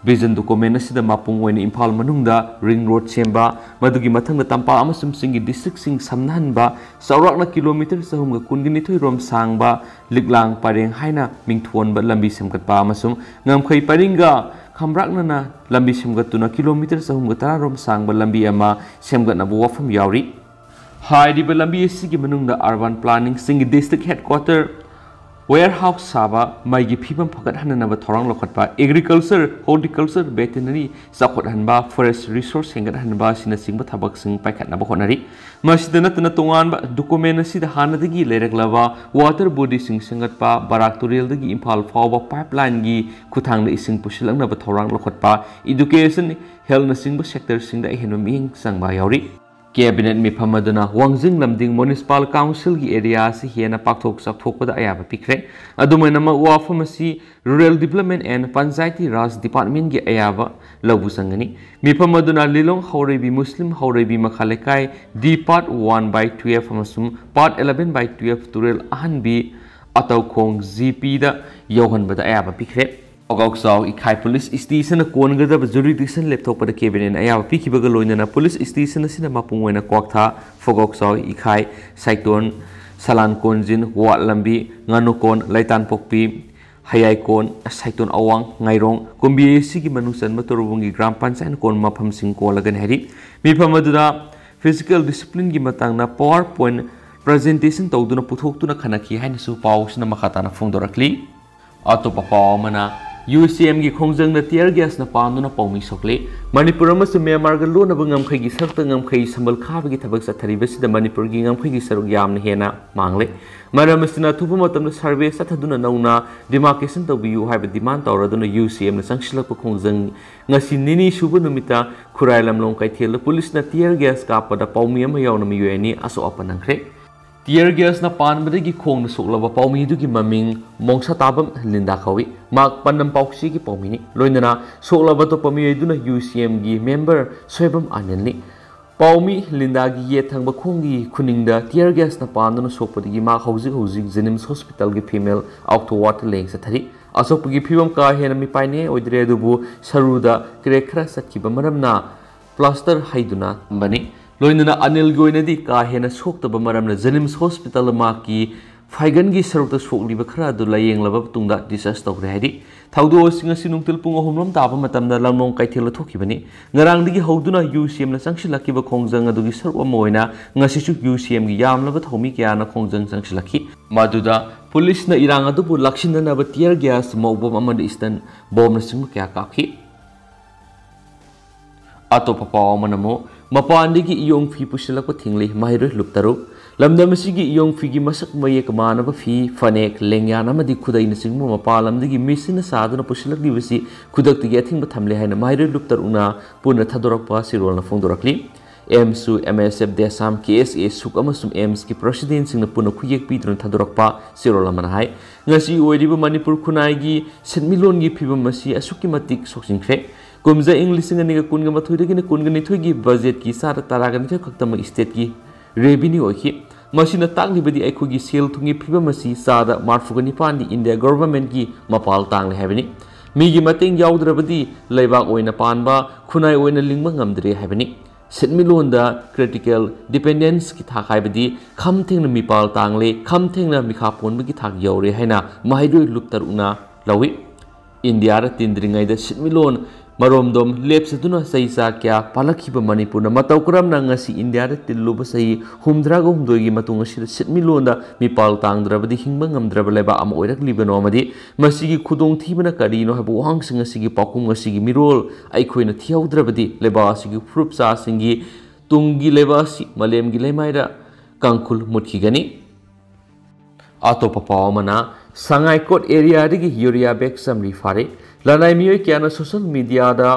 ꯚꯤꯖꯟ ꯗꯣꯀꯨꯃꯦꯟ ꯑꯁꯤꯗ ꯃꯄꯨꯡ ꯑꯣꯏꯅ ꯏꯝꯐꯥꯜ ꯃꯅꯨꯡꯗ ꯔꯤꯡ ꯔꯣꯗ ꯁꯦꯝꯕ, ꯃꯗꯨꯒꯤ ꯃꯊꯪꯗ ꯇꯝꯄꯥꯛ ꯑꯃꯁꯨꯡ ꯆꯤꯡꯒꯤ ꯗꯤꯁꯇ꯭ꯔꯤꯛꯁꯤꯡ ꯁꯝꯅꯍꯟꯕ, ꯆꯥꯎꯔꯥꯛꯅ ꯀꯤꯂꯣꯃꯤꯇꯔ ꯆꯍꯨꯝꯒ ꯀꯨꯟꯒ ꯅꯤꯊꯣꯏ ꯔꯣꯝ ꯁꯥꯡꯕ ꯂꯤꯛꯂꯥꯡ ꯄꯔꯦꯡ ꯍꯥꯏꯅ ꯃꯤꯡꯊꯣꯟꯕ ꯂꯝꯕꯤ ꯁꯦꯝꯒꯠꯄ ꯑꯃꯁꯨꯡ ꯉꯝꯈꯩ ꯄꯔꯤꯡꯒ ꯈꯝꯕ꯭ꯔꯥꯛꯅꯅ ꯂꯝꯕꯤ ꯁꯦꯝꯒꯠꯇꯨꯅ ꯀꯤꯂꯣꯃꯤꯇꯔ ꯆꯍꯨꯝꯒ ꯇꯔꯥ ꯔꯣꯝ ꯁꯥꯡꯕ ꯂꯝꯕꯤ ꯑꯃ ꯁꯦꯝꯒꯠꯅꯕ ꯋꯥꯐꯝ ꯌꯥꯎꯔꯤ꯫ ꯍꯥꯏꯔꯤꯕ ꯂꯝꯕꯤ ꯑꯁꯤꯒꯤ ꯃꯅꯨꯡꯗ ꯑꯔꯕꯥꯟ ꯄ꯭ꯂꯥꯅꯤꯡ, ꯆꯤꯡꯒꯤ ꯗꯤꯁꯇ꯭ꯔꯤꯛ ꯍꯦꯗꯀ꯭ꯋꯥꯇꯔ, ꯋꯦꯌꯔꯍꯥꯎꯁ ꯁꯥꯕ, ꯃꯩꯒꯤ ꯐꯤꯕꯝ ꯐꯒꯠꯍꯟꯅꯅꯕ ꯊꯧꯔꯥꯡ ꯂꯧꯈꯠꯄ, ꯑꯦꯒ꯭ꯔꯤꯀꯜꯆꯔ, ꯍꯣꯔꯇꯤꯀꯜꯆꯔ, ꯚꯦꯇꯦꯅꯔꯤ ꯆꯥꯎꯈꯠꯍꯟꯕ, ꯐꯣꯔꯦꯁ ꯔꯤꯁꯣꯔꯁ ꯍꯦꯟꯒꯠꯍꯟꯕ ꯑꯁꯤꯅꯆꯤꯡꯕ ꯊꯕꯛꯁꯤꯡ ꯄꯥꯏꯈꯠꯅꯕ ꯍꯣꯠꯅꯔꯤ꯫ ꯃꯁꯤꯗ ꯅꯠꯇꯅ ꯇꯣꯉꯥꯟꯕ ꯗꯣꯀꯨꯃꯦꯟ ꯑꯁꯤꯗ ꯍꯥꯟꯅꯗꯒꯤ ꯂꯩꯔꯛꯂꯕ ꯋꯥꯇꯔ ꯕꯣꯗꯤꯁꯤꯡ ꯁꯦꯝꯒꯠꯄ, ꯕꯔꯥꯛ ꯇꯨꯔꯦꯜꯗꯒꯤ ꯏꯝꯐꯥꯜ ꯐꯥꯎꯕ ꯄꯥꯏꯞꯂꯥꯏꯟꯒꯤ ꯈꯨꯠꯊꯥꯡꯗ ꯏꯁꯤꯡ ꯄꯨꯁꯤꯜꯂꯛꯅꯕ ꯊꯧꯔꯥꯡ ꯂꯧꯈꯠꯄ, ꯏꯗꯨꯀꯦꯁꯟ, ꯍꯦꯜꯠꯅꯆꯤꯡꯕ ꯁꯦꯛꯇꯔꯁꯤꯡꯗ ꯑꯍꯦꯟꯕ ꯃꯤꯠꯌꯦꯡ ꯆꯪꯕ ꯌꯥꯎꯔꯤ꯫ ꯀꯦꯕꯤꯅꯦꯠ ꯃꯤꯐꯝ ꯑꯗꯨꯅ ꯋꯥꯡꯖꯤꯡ ꯂꯝꯗꯤꯡ ꯃ꯭ꯌꯨꯅꯤꯁꯤꯄꯥꯜ ꯀꯥꯎꯟꯁꯤꯜꯒꯤ ꯑꯦꯔꯤꯌꯥ ꯑꯁꯤ ꯍꯦꯟꯅ ꯄꯥꯛꯊꯣꯛ ꯆꯥꯎꯊꯣꯛꯄꯗ ꯑꯌꯥꯕ ꯄꯤꯈ꯭ꯔꯦ꯫ ꯑꯗꯨꯃꯥꯏꯅꯃꯛ, ꯋꯥꯐꯝ ꯑꯁꯤ ꯔꯨꯔꯦꯜ ꯗꯤꯕ꯭ꯂꯞꯃꯦꯟ ꯑꯦꯟ ꯄꯟꯆꯥꯌꯇꯤ ꯔꯥꯖ ꯗꯤꯄꯥꯔꯠꯃꯦꯟꯒꯤ ꯑꯌꯥꯕ ꯂꯧꯕ ꯆꯪꯒꯅꯤ꯫ ꯃꯤꯐꯝ ꯑꯗꯨꯅ ꯂꯤꯂꯣꯡ ꯍꯧꯔꯩꯕꯤ ꯃꯨꯁꯂꯤꯝ ꯍꯧꯔꯩꯕꯤ ꯃꯈꯥ ꯂꯩꯀꯥꯏ ꯗꯤ ꯄꯥꯔꯠ ꯋꯥꯟ ꯕꯥꯏ ꯇꯨꯌꯦꯜꯐ ꯑꯃꯁꯨꯡ ꯄꯥꯔꯠ ꯑꯦꯂꯚꯦꯟ ꯕꯥꯏ ꯇꯨꯌꯦꯜꯐ ꯇꯨꯔꯦꯜ ꯑꯍꯟꯕꯤ ꯑꯇꯧꯈꯣꯡ ꯖꯤ ꯄꯤꯗ ꯌꯧꯍꯟꯕꯗ ꯑꯌꯥꯕ ꯄꯤꯈ꯭ꯔꯦ꯫ ꯐꯒꯥꯎꯆꯥꯎ ꯏꯈꯥꯏ ꯄꯨꯂꯤꯁ ꯏꯁꯇꯦꯁꯟꯅ ꯀꯣꯟꯒꯗꯕ ꯖꯨꯔꯤꯗꯤꯛꯁꯟ ꯂꯦꯞꯊꯣꯛꯄꯗ ꯀꯦꯕꯤꯅꯦꯠꯅ ꯑꯌꯥꯕ ꯄꯤꯈꯤꯕꯒ ꯂꯣꯏꯅꯅ ꯄꯨꯂꯤꯁ ꯏꯁꯇꯦꯁꯟ ꯑꯁꯤꯅ ꯃꯄꯨꯡ ꯑꯣꯏꯅ ꯀ꯭ꯋꯥꯛꯊꯥ, ꯐꯒꯥꯎꯆꯥꯎ ꯏꯈꯥꯏ, ꯁꯥꯏꯇꯣꯟ, ꯁꯂꯥꯟ ꯀꯣꯟꯖꯤꯟ, ꯋꯥꯠ ꯂꯝꯕꯤ, ꯉꯥꯅꯨꯀꯣꯟ, ꯂꯩꯇꯥꯟꯄꯣꯛꯄꯤ, ꯍꯌꯥꯏꯀꯣꯟ, ꯁꯥꯏꯇꯣꯟ ꯑꯋꯥꯡ, ꯉꯥꯏꯔꯣꯡ, ꯀꯨꯝꯕꯤ ꯑꯁꯤꯒꯤ ꯃꯅꯨꯡ ꯆꯟꯕ ꯇꯣꯔꯕꯨꯡꯒꯤ ꯒ꯭ꯔꯥꯝ ꯄꯟꯆꯥꯌꯠꯅ ꯀꯣꯟꯕ ꯃꯐꯝꯁꯤꯡ ꯀꯣꯜꯂꯒꯅꯤ ꯍꯥꯏꯔꯤ꯫ ꯃꯤꯐꯝ ꯑꯗꯨꯗ ꯐꯤꯖꯤꯀꯦꯜ ꯗꯤꯁꯤꯄ꯭ꯂꯤꯟꯒꯤ ꯃꯇꯥꯡꯗ ꯄꯥꯋꯔ ꯄꯣꯏꯟꯠ ꯄ꯭ꯔꯖꯦꯟꯇꯦꯁꯟ ꯇꯧꯗꯨꯅ ꯄꯨꯊꯣꯛꯇꯨꯅ ꯈꯟꯅꯈꯤ ꯍꯥꯏꯅꯁꯨ ꯄꯥꯎꯁꯤꯅ ꯃꯈꯥ ꯇꯥꯅ ꯐꯣꯡꯗꯣꯔꯛꯂꯤ꯫ ꯑꯇꯣꯞꯄ ꯄꯥꯎ ꯑꯃꯅ, ꯌꯨ ꯁꯤ ꯑꯦꯝꯒꯤ ꯈꯣꯡꯖꯪꯗ tear gasꯅ ꯄꯥꯟꯗꯨꯅ ꯄꯥꯎꯃꯤ ꯁꯣꯛꯂꯦ꯫ ꯃꯅꯤꯄꯨꯔ ꯑꯃꯁꯨꯡ ꯃ꯭ꯌꯥꯟꯃꯥꯔꯒ ꯂꯣꯟꯅꯕ ꯉꯝꯈꯩꯒꯤ ꯁꯔꯨꯛꯇ ꯉꯝꯈꯩ ꯁꯝꯕꯜ ꯈꯥꯕꯒꯤ ꯊꯕꯛ ꯆꯠꯊꯔꯤꯕꯁꯤꯗ ꯃꯅꯤꯄꯨꯔꯒꯤ ꯉꯝꯈꯩꯒꯤ ꯁꯔꯨꯛ ꯌꯥꯝꯅ ꯍꯦꯟꯅ ꯃꯥꯡꯂꯦ꯫ ꯃꯔꯝ ꯑꯁꯤꯅ ꯑꯊꯨꯕ ꯃꯇꯝꯗ ꯁꯔꯚꯦ ꯆꯠꯊꯗꯨꯅ ꯅꯧꯅ ꯗꯤꯃꯥꯔꯀꯦꯁꯟ ꯇꯧꯕꯤꯌꯨ ꯍꯥꯏꯕ ꯗꯤꯃꯥꯟ ꯇꯧꯔꯗꯨꯅ ꯌꯨ ꯁꯤ ꯑꯦꯝꯅ ꯆꯪꯁꯤꯜꯂꯛꯄ ꯈꯣꯡꯖꯪ ꯉꯁꯤ ꯅꯤꯅꯤ ꯁꯨꯕ ꯅꯨꯃꯤꯠꯇ ꯈꯨꯔꯥꯏ ꯂꯝꯂꯣꯡ ꯀꯩꯊꯦꯜꯗ ꯄꯨꯂꯤꯁꯅ tear gas ꯀꯥꯞꯄꯗ ꯄꯥꯎꯃꯤ ꯑꯃ ꯌꯥꯎꯅ ꯃꯤꯑꯣꯏ ꯑꯅꯤ ꯑꯁꯣꯛ ꯑꯄꯟ ꯅꯪꯈ꯭ꯔꯦ꯫ Tear gasꯅ ꯄꯥꯟꯕꯗꯒꯤ ꯈꯣꯡꯅ ꯁꯣꯛꯂꯕ ꯄꯥꯎꯃꯤꯗꯨꯒꯤ ꯃꯃꯤꯡ ꯃꯣꯡꯁꯥꯇꯥꯕꯝ ꯂꯤꯟꯗꯥ ꯀꯧꯏ꯫ ꯃꯍꯥꯛ ꯄꯟꯅꯝ ꯄꯥꯎꯁꯤꯒꯤ ꯄꯥꯎꯃꯤꯅꯤ꯫ ꯂꯣꯏꯅꯅ ꯁꯣꯛꯂꯕ ꯑꯇꯣꯞꯄ ꯃꯤꯑꯣꯏꯗꯨꯅ ꯌꯨ ꯁꯤ ꯑꯦꯝꯒꯤ ꯃꯦꯝꯕꯔ ꯁꯣꯏꯕꯝ ꯑꯥꯅꯟꯅꯤ꯫ ꯄꯥꯎꯃꯤ ꯂꯤꯟꯗꯥꯒꯤ ꯌꯦꯠ ꯊꯪꯕ ꯈꯣꯡꯒꯤ ꯈꯨꯅꯤꯡꯗ tear gasꯅ ꯄꯥꯟꯗꯨꯅ ꯁꯣꯛꯄꯗꯒꯤ ꯃꯍꯥꯛ ꯍꯧꯖꯤꯛ ꯍꯧꯖꯤꯛ ꯖꯦꯅꯤꯝꯁ ꯍꯣꯁꯄꯤꯇꯥꯜꯒꯤ ꯐꯤꯃꯦꯜ ꯑꯣꯛꯇꯣ ꯋꯥꯔꯗꯇ ꯂꯥꯌꯦꯡ ꯆꯠꯊꯔꯤ꯫ ꯑꯁꯣꯛꯄꯒꯤ ꯐꯤꯕꯝ ꯀꯥ ꯍꯦꯟꯅ ꯃꯤꯄꯥꯏꯅꯤꯡꯉꯥꯏ ꯑꯣꯏꯗ꯭ꯔꯦ, ꯑꯗꯨꯕꯨ ꯁꯔꯨꯗ crack ꯈꯔ ꯆꯠꯈꯤꯕ ꯃꯔꯝꯅ plaster ꯍꯩꯗꯨꯅ ꯊꯝꯕꯅꯤ꯫ ꯂꯣꯏꯅꯅ ꯑꯅꯤꯜꯒꯤ ꯑꯣꯏꯅꯗꯤ ꯀꯥ ꯍꯦꯟꯅ ꯁꯣꯛꯇꯕ ꯃꯔꯝꯅ ꯖꯦꯅꯤꯝꯁ ꯍꯣꯁꯄꯤꯇꯥꯜꯗ ꯃꯍꯥꯛꯀꯤ ꯐꯥꯏꯒꯟꯒꯤ ꯁꯔꯨꯛꯇ ꯁꯣꯛꯂꯤꯕ ꯈꯔ ꯑꯗꯨ ꯂꯥꯌꯦꯡꯂꯕ ꯃꯇꯨꯡꯗ discharge ꯇꯧꯈ꯭ꯔꯦ ꯍꯥꯏꯔꯤ꯫ ꯊꯧꯗꯣꯛ ꯑꯁꯤ ꯉꯁꯤ ꯅꯨꯡꯊꯤꯜ ꯄꯨꯡ ꯑꯍꯨꯝ ꯂꯣꯝ ꯇꯥꯕ ꯃꯇꯝꯗ ꯂꯝꯂꯣꯡ ꯀꯩꯊꯦꯜꯗ ꯊꯣꯛꯈꯤꯕꯅꯤ꯫ ꯉꯔꯥꯡꯗꯒꯤ ꯍꯧꯗꯨꯅ ꯌꯨ ꯁꯤ ꯑꯦꯝꯅ ꯆꯪꯁꯤꯜꯂꯛꯈꯤꯕ ꯈꯣꯡꯖꯪ ꯑꯗꯨꯒꯤ ꯁꯔꯨꯛ ꯑꯃ ꯑꯣꯏꯅ ꯉꯁꯤꯁꯨ ꯌꯨ ꯁꯤ ꯑꯦꯝꯒꯤ ꯌꯥꯝꯂꯕ ꯊꯧꯃꯤ ꯀꯌꯥꯅ ꯈꯣꯡꯖꯪ ꯆꯪꯁꯤꯜꯂꯛꯈꯤ꯫ ꯃꯗꯨꯗ ꯄꯨꯂꯤꯁꯅ ꯏꯔꯥꯡ ꯑꯗꯨꯕꯨ ꯂꯥꯛꯁꯤꯟꯅꯅꯕ tear gas, smoke bomb ꯑꯃꯗꯤ stun bombꯅꯆꯤꯡꯕ ꯀꯌꯥ ꯀꯥꯞꯈꯤ꯫ ꯑꯇꯣꯞꯄ ꯄꯥꯎ ꯑꯃꯅ ꯑꯃꯨꯛ ꯃꯄꯥꯟꯗꯒꯤ ꯏꯌꯣꯡ ꯐꯤ ꯄꯨꯁꯤꯜꯂꯛꯄ ꯊꯤꯡꯂꯤ, ꯃꯍꯩꯔꯣꯏ ꯂꯨꯞ ꯇꯔꯨꯛ꯫ ꯂꯝꯗꯝ ꯑꯁꯤꯒꯤ ꯏꯌꯣꯡ ꯐꯤꯒꯤ ꯃꯁꯛ ꯃꯌꯦꯛ ꯃꯥꯟꯅꯕ ꯐꯤ, ꯐꯅꯦꯛ, ꯂꯦꯡꯌꯥꯟ ꯑꯃꯗꯤ ꯈꯨꯗꯩꯅꯆꯤꯡꯕ ꯃꯄꯥꯟ ꯂꯝꯗꯒꯤ ꯃꯦꯆꯤꯟꯅ ꯁꯥꯗꯨꯅ ꯄꯨꯁꯤꯜꯂꯛꯂꯤꯕꯁꯤ ꯈꯨꯗꯛꯇꯒꯤ ꯑꯊꯤꯡꯕ ꯊꯝꯂꯦ ꯍꯥꯏꯅ ꯃꯍꯩꯔꯣꯏ ꯂꯨꯞ ꯇꯔꯨꯛꯅ ꯄꯨꯟꯅ ꯊꯥꯗꯣꯔꯛꯄ ꯆꯦꯔꯣꯜꯅ ꯐꯣꯡꯗꯣꯔꯛꯂꯤ꯫ ꯑꯦꯝꯁꯨ, ꯑꯦꯝ ꯑꯦꯁ ꯑꯦꯐ, ꯗꯦꯁꯥꯝ, ꯀꯦ ꯑꯦꯁ ꯑꯦ, ꯁꯨꯛ ꯑꯃꯁꯨꯡ ꯑꯦꯝꯁꯀꯤ ꯄ꯭ꯔꯁꯤꯗꯦꯟꯁꯤꯡꯅ ꯄꯨꯟꯅ ꯈꯨꯌꯦꯛ ꯄꯤꯗꯨꯅ ꯊꯥꯗꯣꯔꯛꯄ ꯆꯦꯔꯣꯜ ꯑꯃꯅ ꯍꯥꯏ, ꯉꯁꯤ ꯑꯣꯏꯔꯤꯕ ꯃꯅꯤꯄꯨꯔ ꯈꯨꯟꯅꯥꯏꯒꯤ ꯁꯦꯟꯃꯤꯠꯂꯣꯟꯒꯤ ꯐꯤꯕꯝ ꯑꯁꯤ ꯑꯁꯨꯛꯀꯤ ꯃꯇꯤꯛ ꯁꯣꯛꯆꯤꯟꯈ꯭ꯔꯦ꯫ ꯀꯨꯝꯖꯥ ꯏꯪ ꯂꯤꯁꯤꯡ ꯑꯅꯤꯒ ꯀꯨꯟꯒ ꯃꯥꯊꯣꯏꯗꯒꯤꯅ ꯀꯨꯟꯒ ꯅꯤꯊꯣꯏꯒꯤ ꯕꯖꯦꯠꯀꯤ ꯆꯥꯗ ꯇꯔꯥꯒ ꯅꯤꯊꯣꯏ ꯈꯛꯇꯃꯛ stateꯀꯤ revenue ꯑꯣꯏꯈꯤ꯫ ꯃꯁꯤꯅ ꯇꯥꯛꯂꯤꯕꯗꯤ ꯑꯩꯈꯣꯏꯒꯤ ꯁꯦꯜ ꯊꯨꯝꯒꯤ ꯐꯤꯕꯝ ꯑꯁꯤ ꯆꯥꯗ ꯃꯔꯤꯐꯨꯒ ꯅꯤꯄꯥꯟꯗꯤ India governmentꯀꯤ ꯃꯄꯥꯜ ꯇꯥꯡꯂꯦ ꯍꯥꯏꯕꯅꯤ꯫ ꯃꯤꯒꯤ ꯃꯇꯦꯡ ꯌꯥꯎꯗ꯭ꯔꯕꯗꯤ ꯂꯩꯕꯥꯛ ꯑꯣꯏꯅ ꯄꯥꯟꯕ, ꯈꯨꯟꯅꯥꯏ ꯑꯣꯏꯅ ꯂꯤꯡꯕ ꯉꯝꯗ꯭ꯔꯦ ꯍꯥꯏꯕꯅꯤ꯫ ꯁꯦꯟꯃꯤꯠꯂꯣꯟꯗ critical dependenceꯀꯤ ꯊꯥꯛ, ꯍꯥꯏꯕꯗꯤ ꯈꯝ ꯊꯦꯡꯅ ꯃꯤꯄꯥꯜ ꯇꯥꯡꯂꯦ, ꯈꯝ ꯊꯦꯡꯅ ꯃꯤꯈꯥ ꯄꯣꯟꯕꯒꯤ ꯊꯥꯛ ꯌꯧꯔꯦ ꯍꯥꯏꯅ ꯃꯍꯩꯔꯣꯏ ꯂꯨꯞ ꯇꯔꯨꯛꯅ ꯂꯧꯏ꯫ ꯏꯟꯗꯤꯌꯥꯗ ꯇꯤꯟꯗ꯭ꯔꯤꯉꯩꯗ ꯁꯦꯟꯃꯤꯠꯂꯣꯟ ꯃꯔꯣꯝꯗꯣꯝ ꯂꯦꯞꯆꯗꯨꯅ ꯆꯍꯤ ꯆꯥ ꯀꯌꯥ ꯄꯥꯜꯂꯛꯈꯤꯕ ꯃꯅꯤꯄꯨꯔꯅ ꯃꯇꯧ ꯀꯔꯝꯅ ꯉꯁꯤ ꯏꯟꯗꯤꯌꯥꯗ ꯇꯤꯜꯂꯨꯕ ꯆꯍꯤ ꯍꯨꯝꯗ꯭ꯔꯥꯒ ꯍꯨꯝꯗꯣꯏꯒꯤ ꯃꯇꯨꯡ ꯑꯁꯤꯗ ꯁꯤꯟꯃꯤꯠꯂꯣꯟꯗ ꯃꯤꯄꯥꯜ ꯇꯥꯡꯗ꯭ꯔꯕꯗꯤ ꯍꯤꯡꯕ ꯉꯝꯗ꯭ꯔꯕ ꯂꯩꯕꯥꯛ ꯑꯃ ꯑꯣꯏꯔꯛꯂꯤꯕꯅꯣ ꯑꯃꯗꯤ ꯃꯁꯤꯒꯤ ꯈꯨꯗꯣꯡꯊꯤꯕꯅ ꯀꯔꯤꯅꯣ ꯍꯥꯏꯕ ꯋꯥꯍꯪꯁꯤꯡ ꯑꯁꯤꯒꯤ ꯄꯥꯎꯈꯨꯝ ꯉꯁꯤꯒꯤ ꯃꯤꯔꯣꯜ ꯑꯩꯈꯣꯏꯅ ꯊꯤꯍꯧꯗ꯭ꯔꯕꯗꯤ ꯂꯩꯕꯥꯛ ꯑꯁꯤꯒꯤ ꯐꯨꯔꯨꯞ ꯆꯥꯁꯤꯡꯒꯤ ꯇꯨꯡꯒꯤ ꯂꯩꯕꯥꯛ ꯑꯁꯤ ꯃꯥꯂꯦꯝꯒꯤ ꯂꯩꯃꯥꯏꯗ ꯀꯥꯡꯈꯨꯜ ꯃꯨꯠꯈꯤꯒꯅꯤ꯫ ꯑꯇꯣꯞꯄ ꯄꯥꯎ ꯑꯃꯅ, ꯁꯉꯥꯏꯀꯣꯠ ꯑꯦꯔꯤꯌꯥꯗꯒꯤ ꯌꯨꯔꯤꯌꯥ ꯕꯦꯒ ꯆꯥꯝꯔꯤ ꯐꯥꯔꯦ꯫ ꯂꯅꯥꯏ ꯃꯤꯑꯣꯏ ꯀꯌꯥꯅ ꯁꯣꯁꯤꯌꯦꯜ ꯃꯤꯗꯤꯌꯥꯗ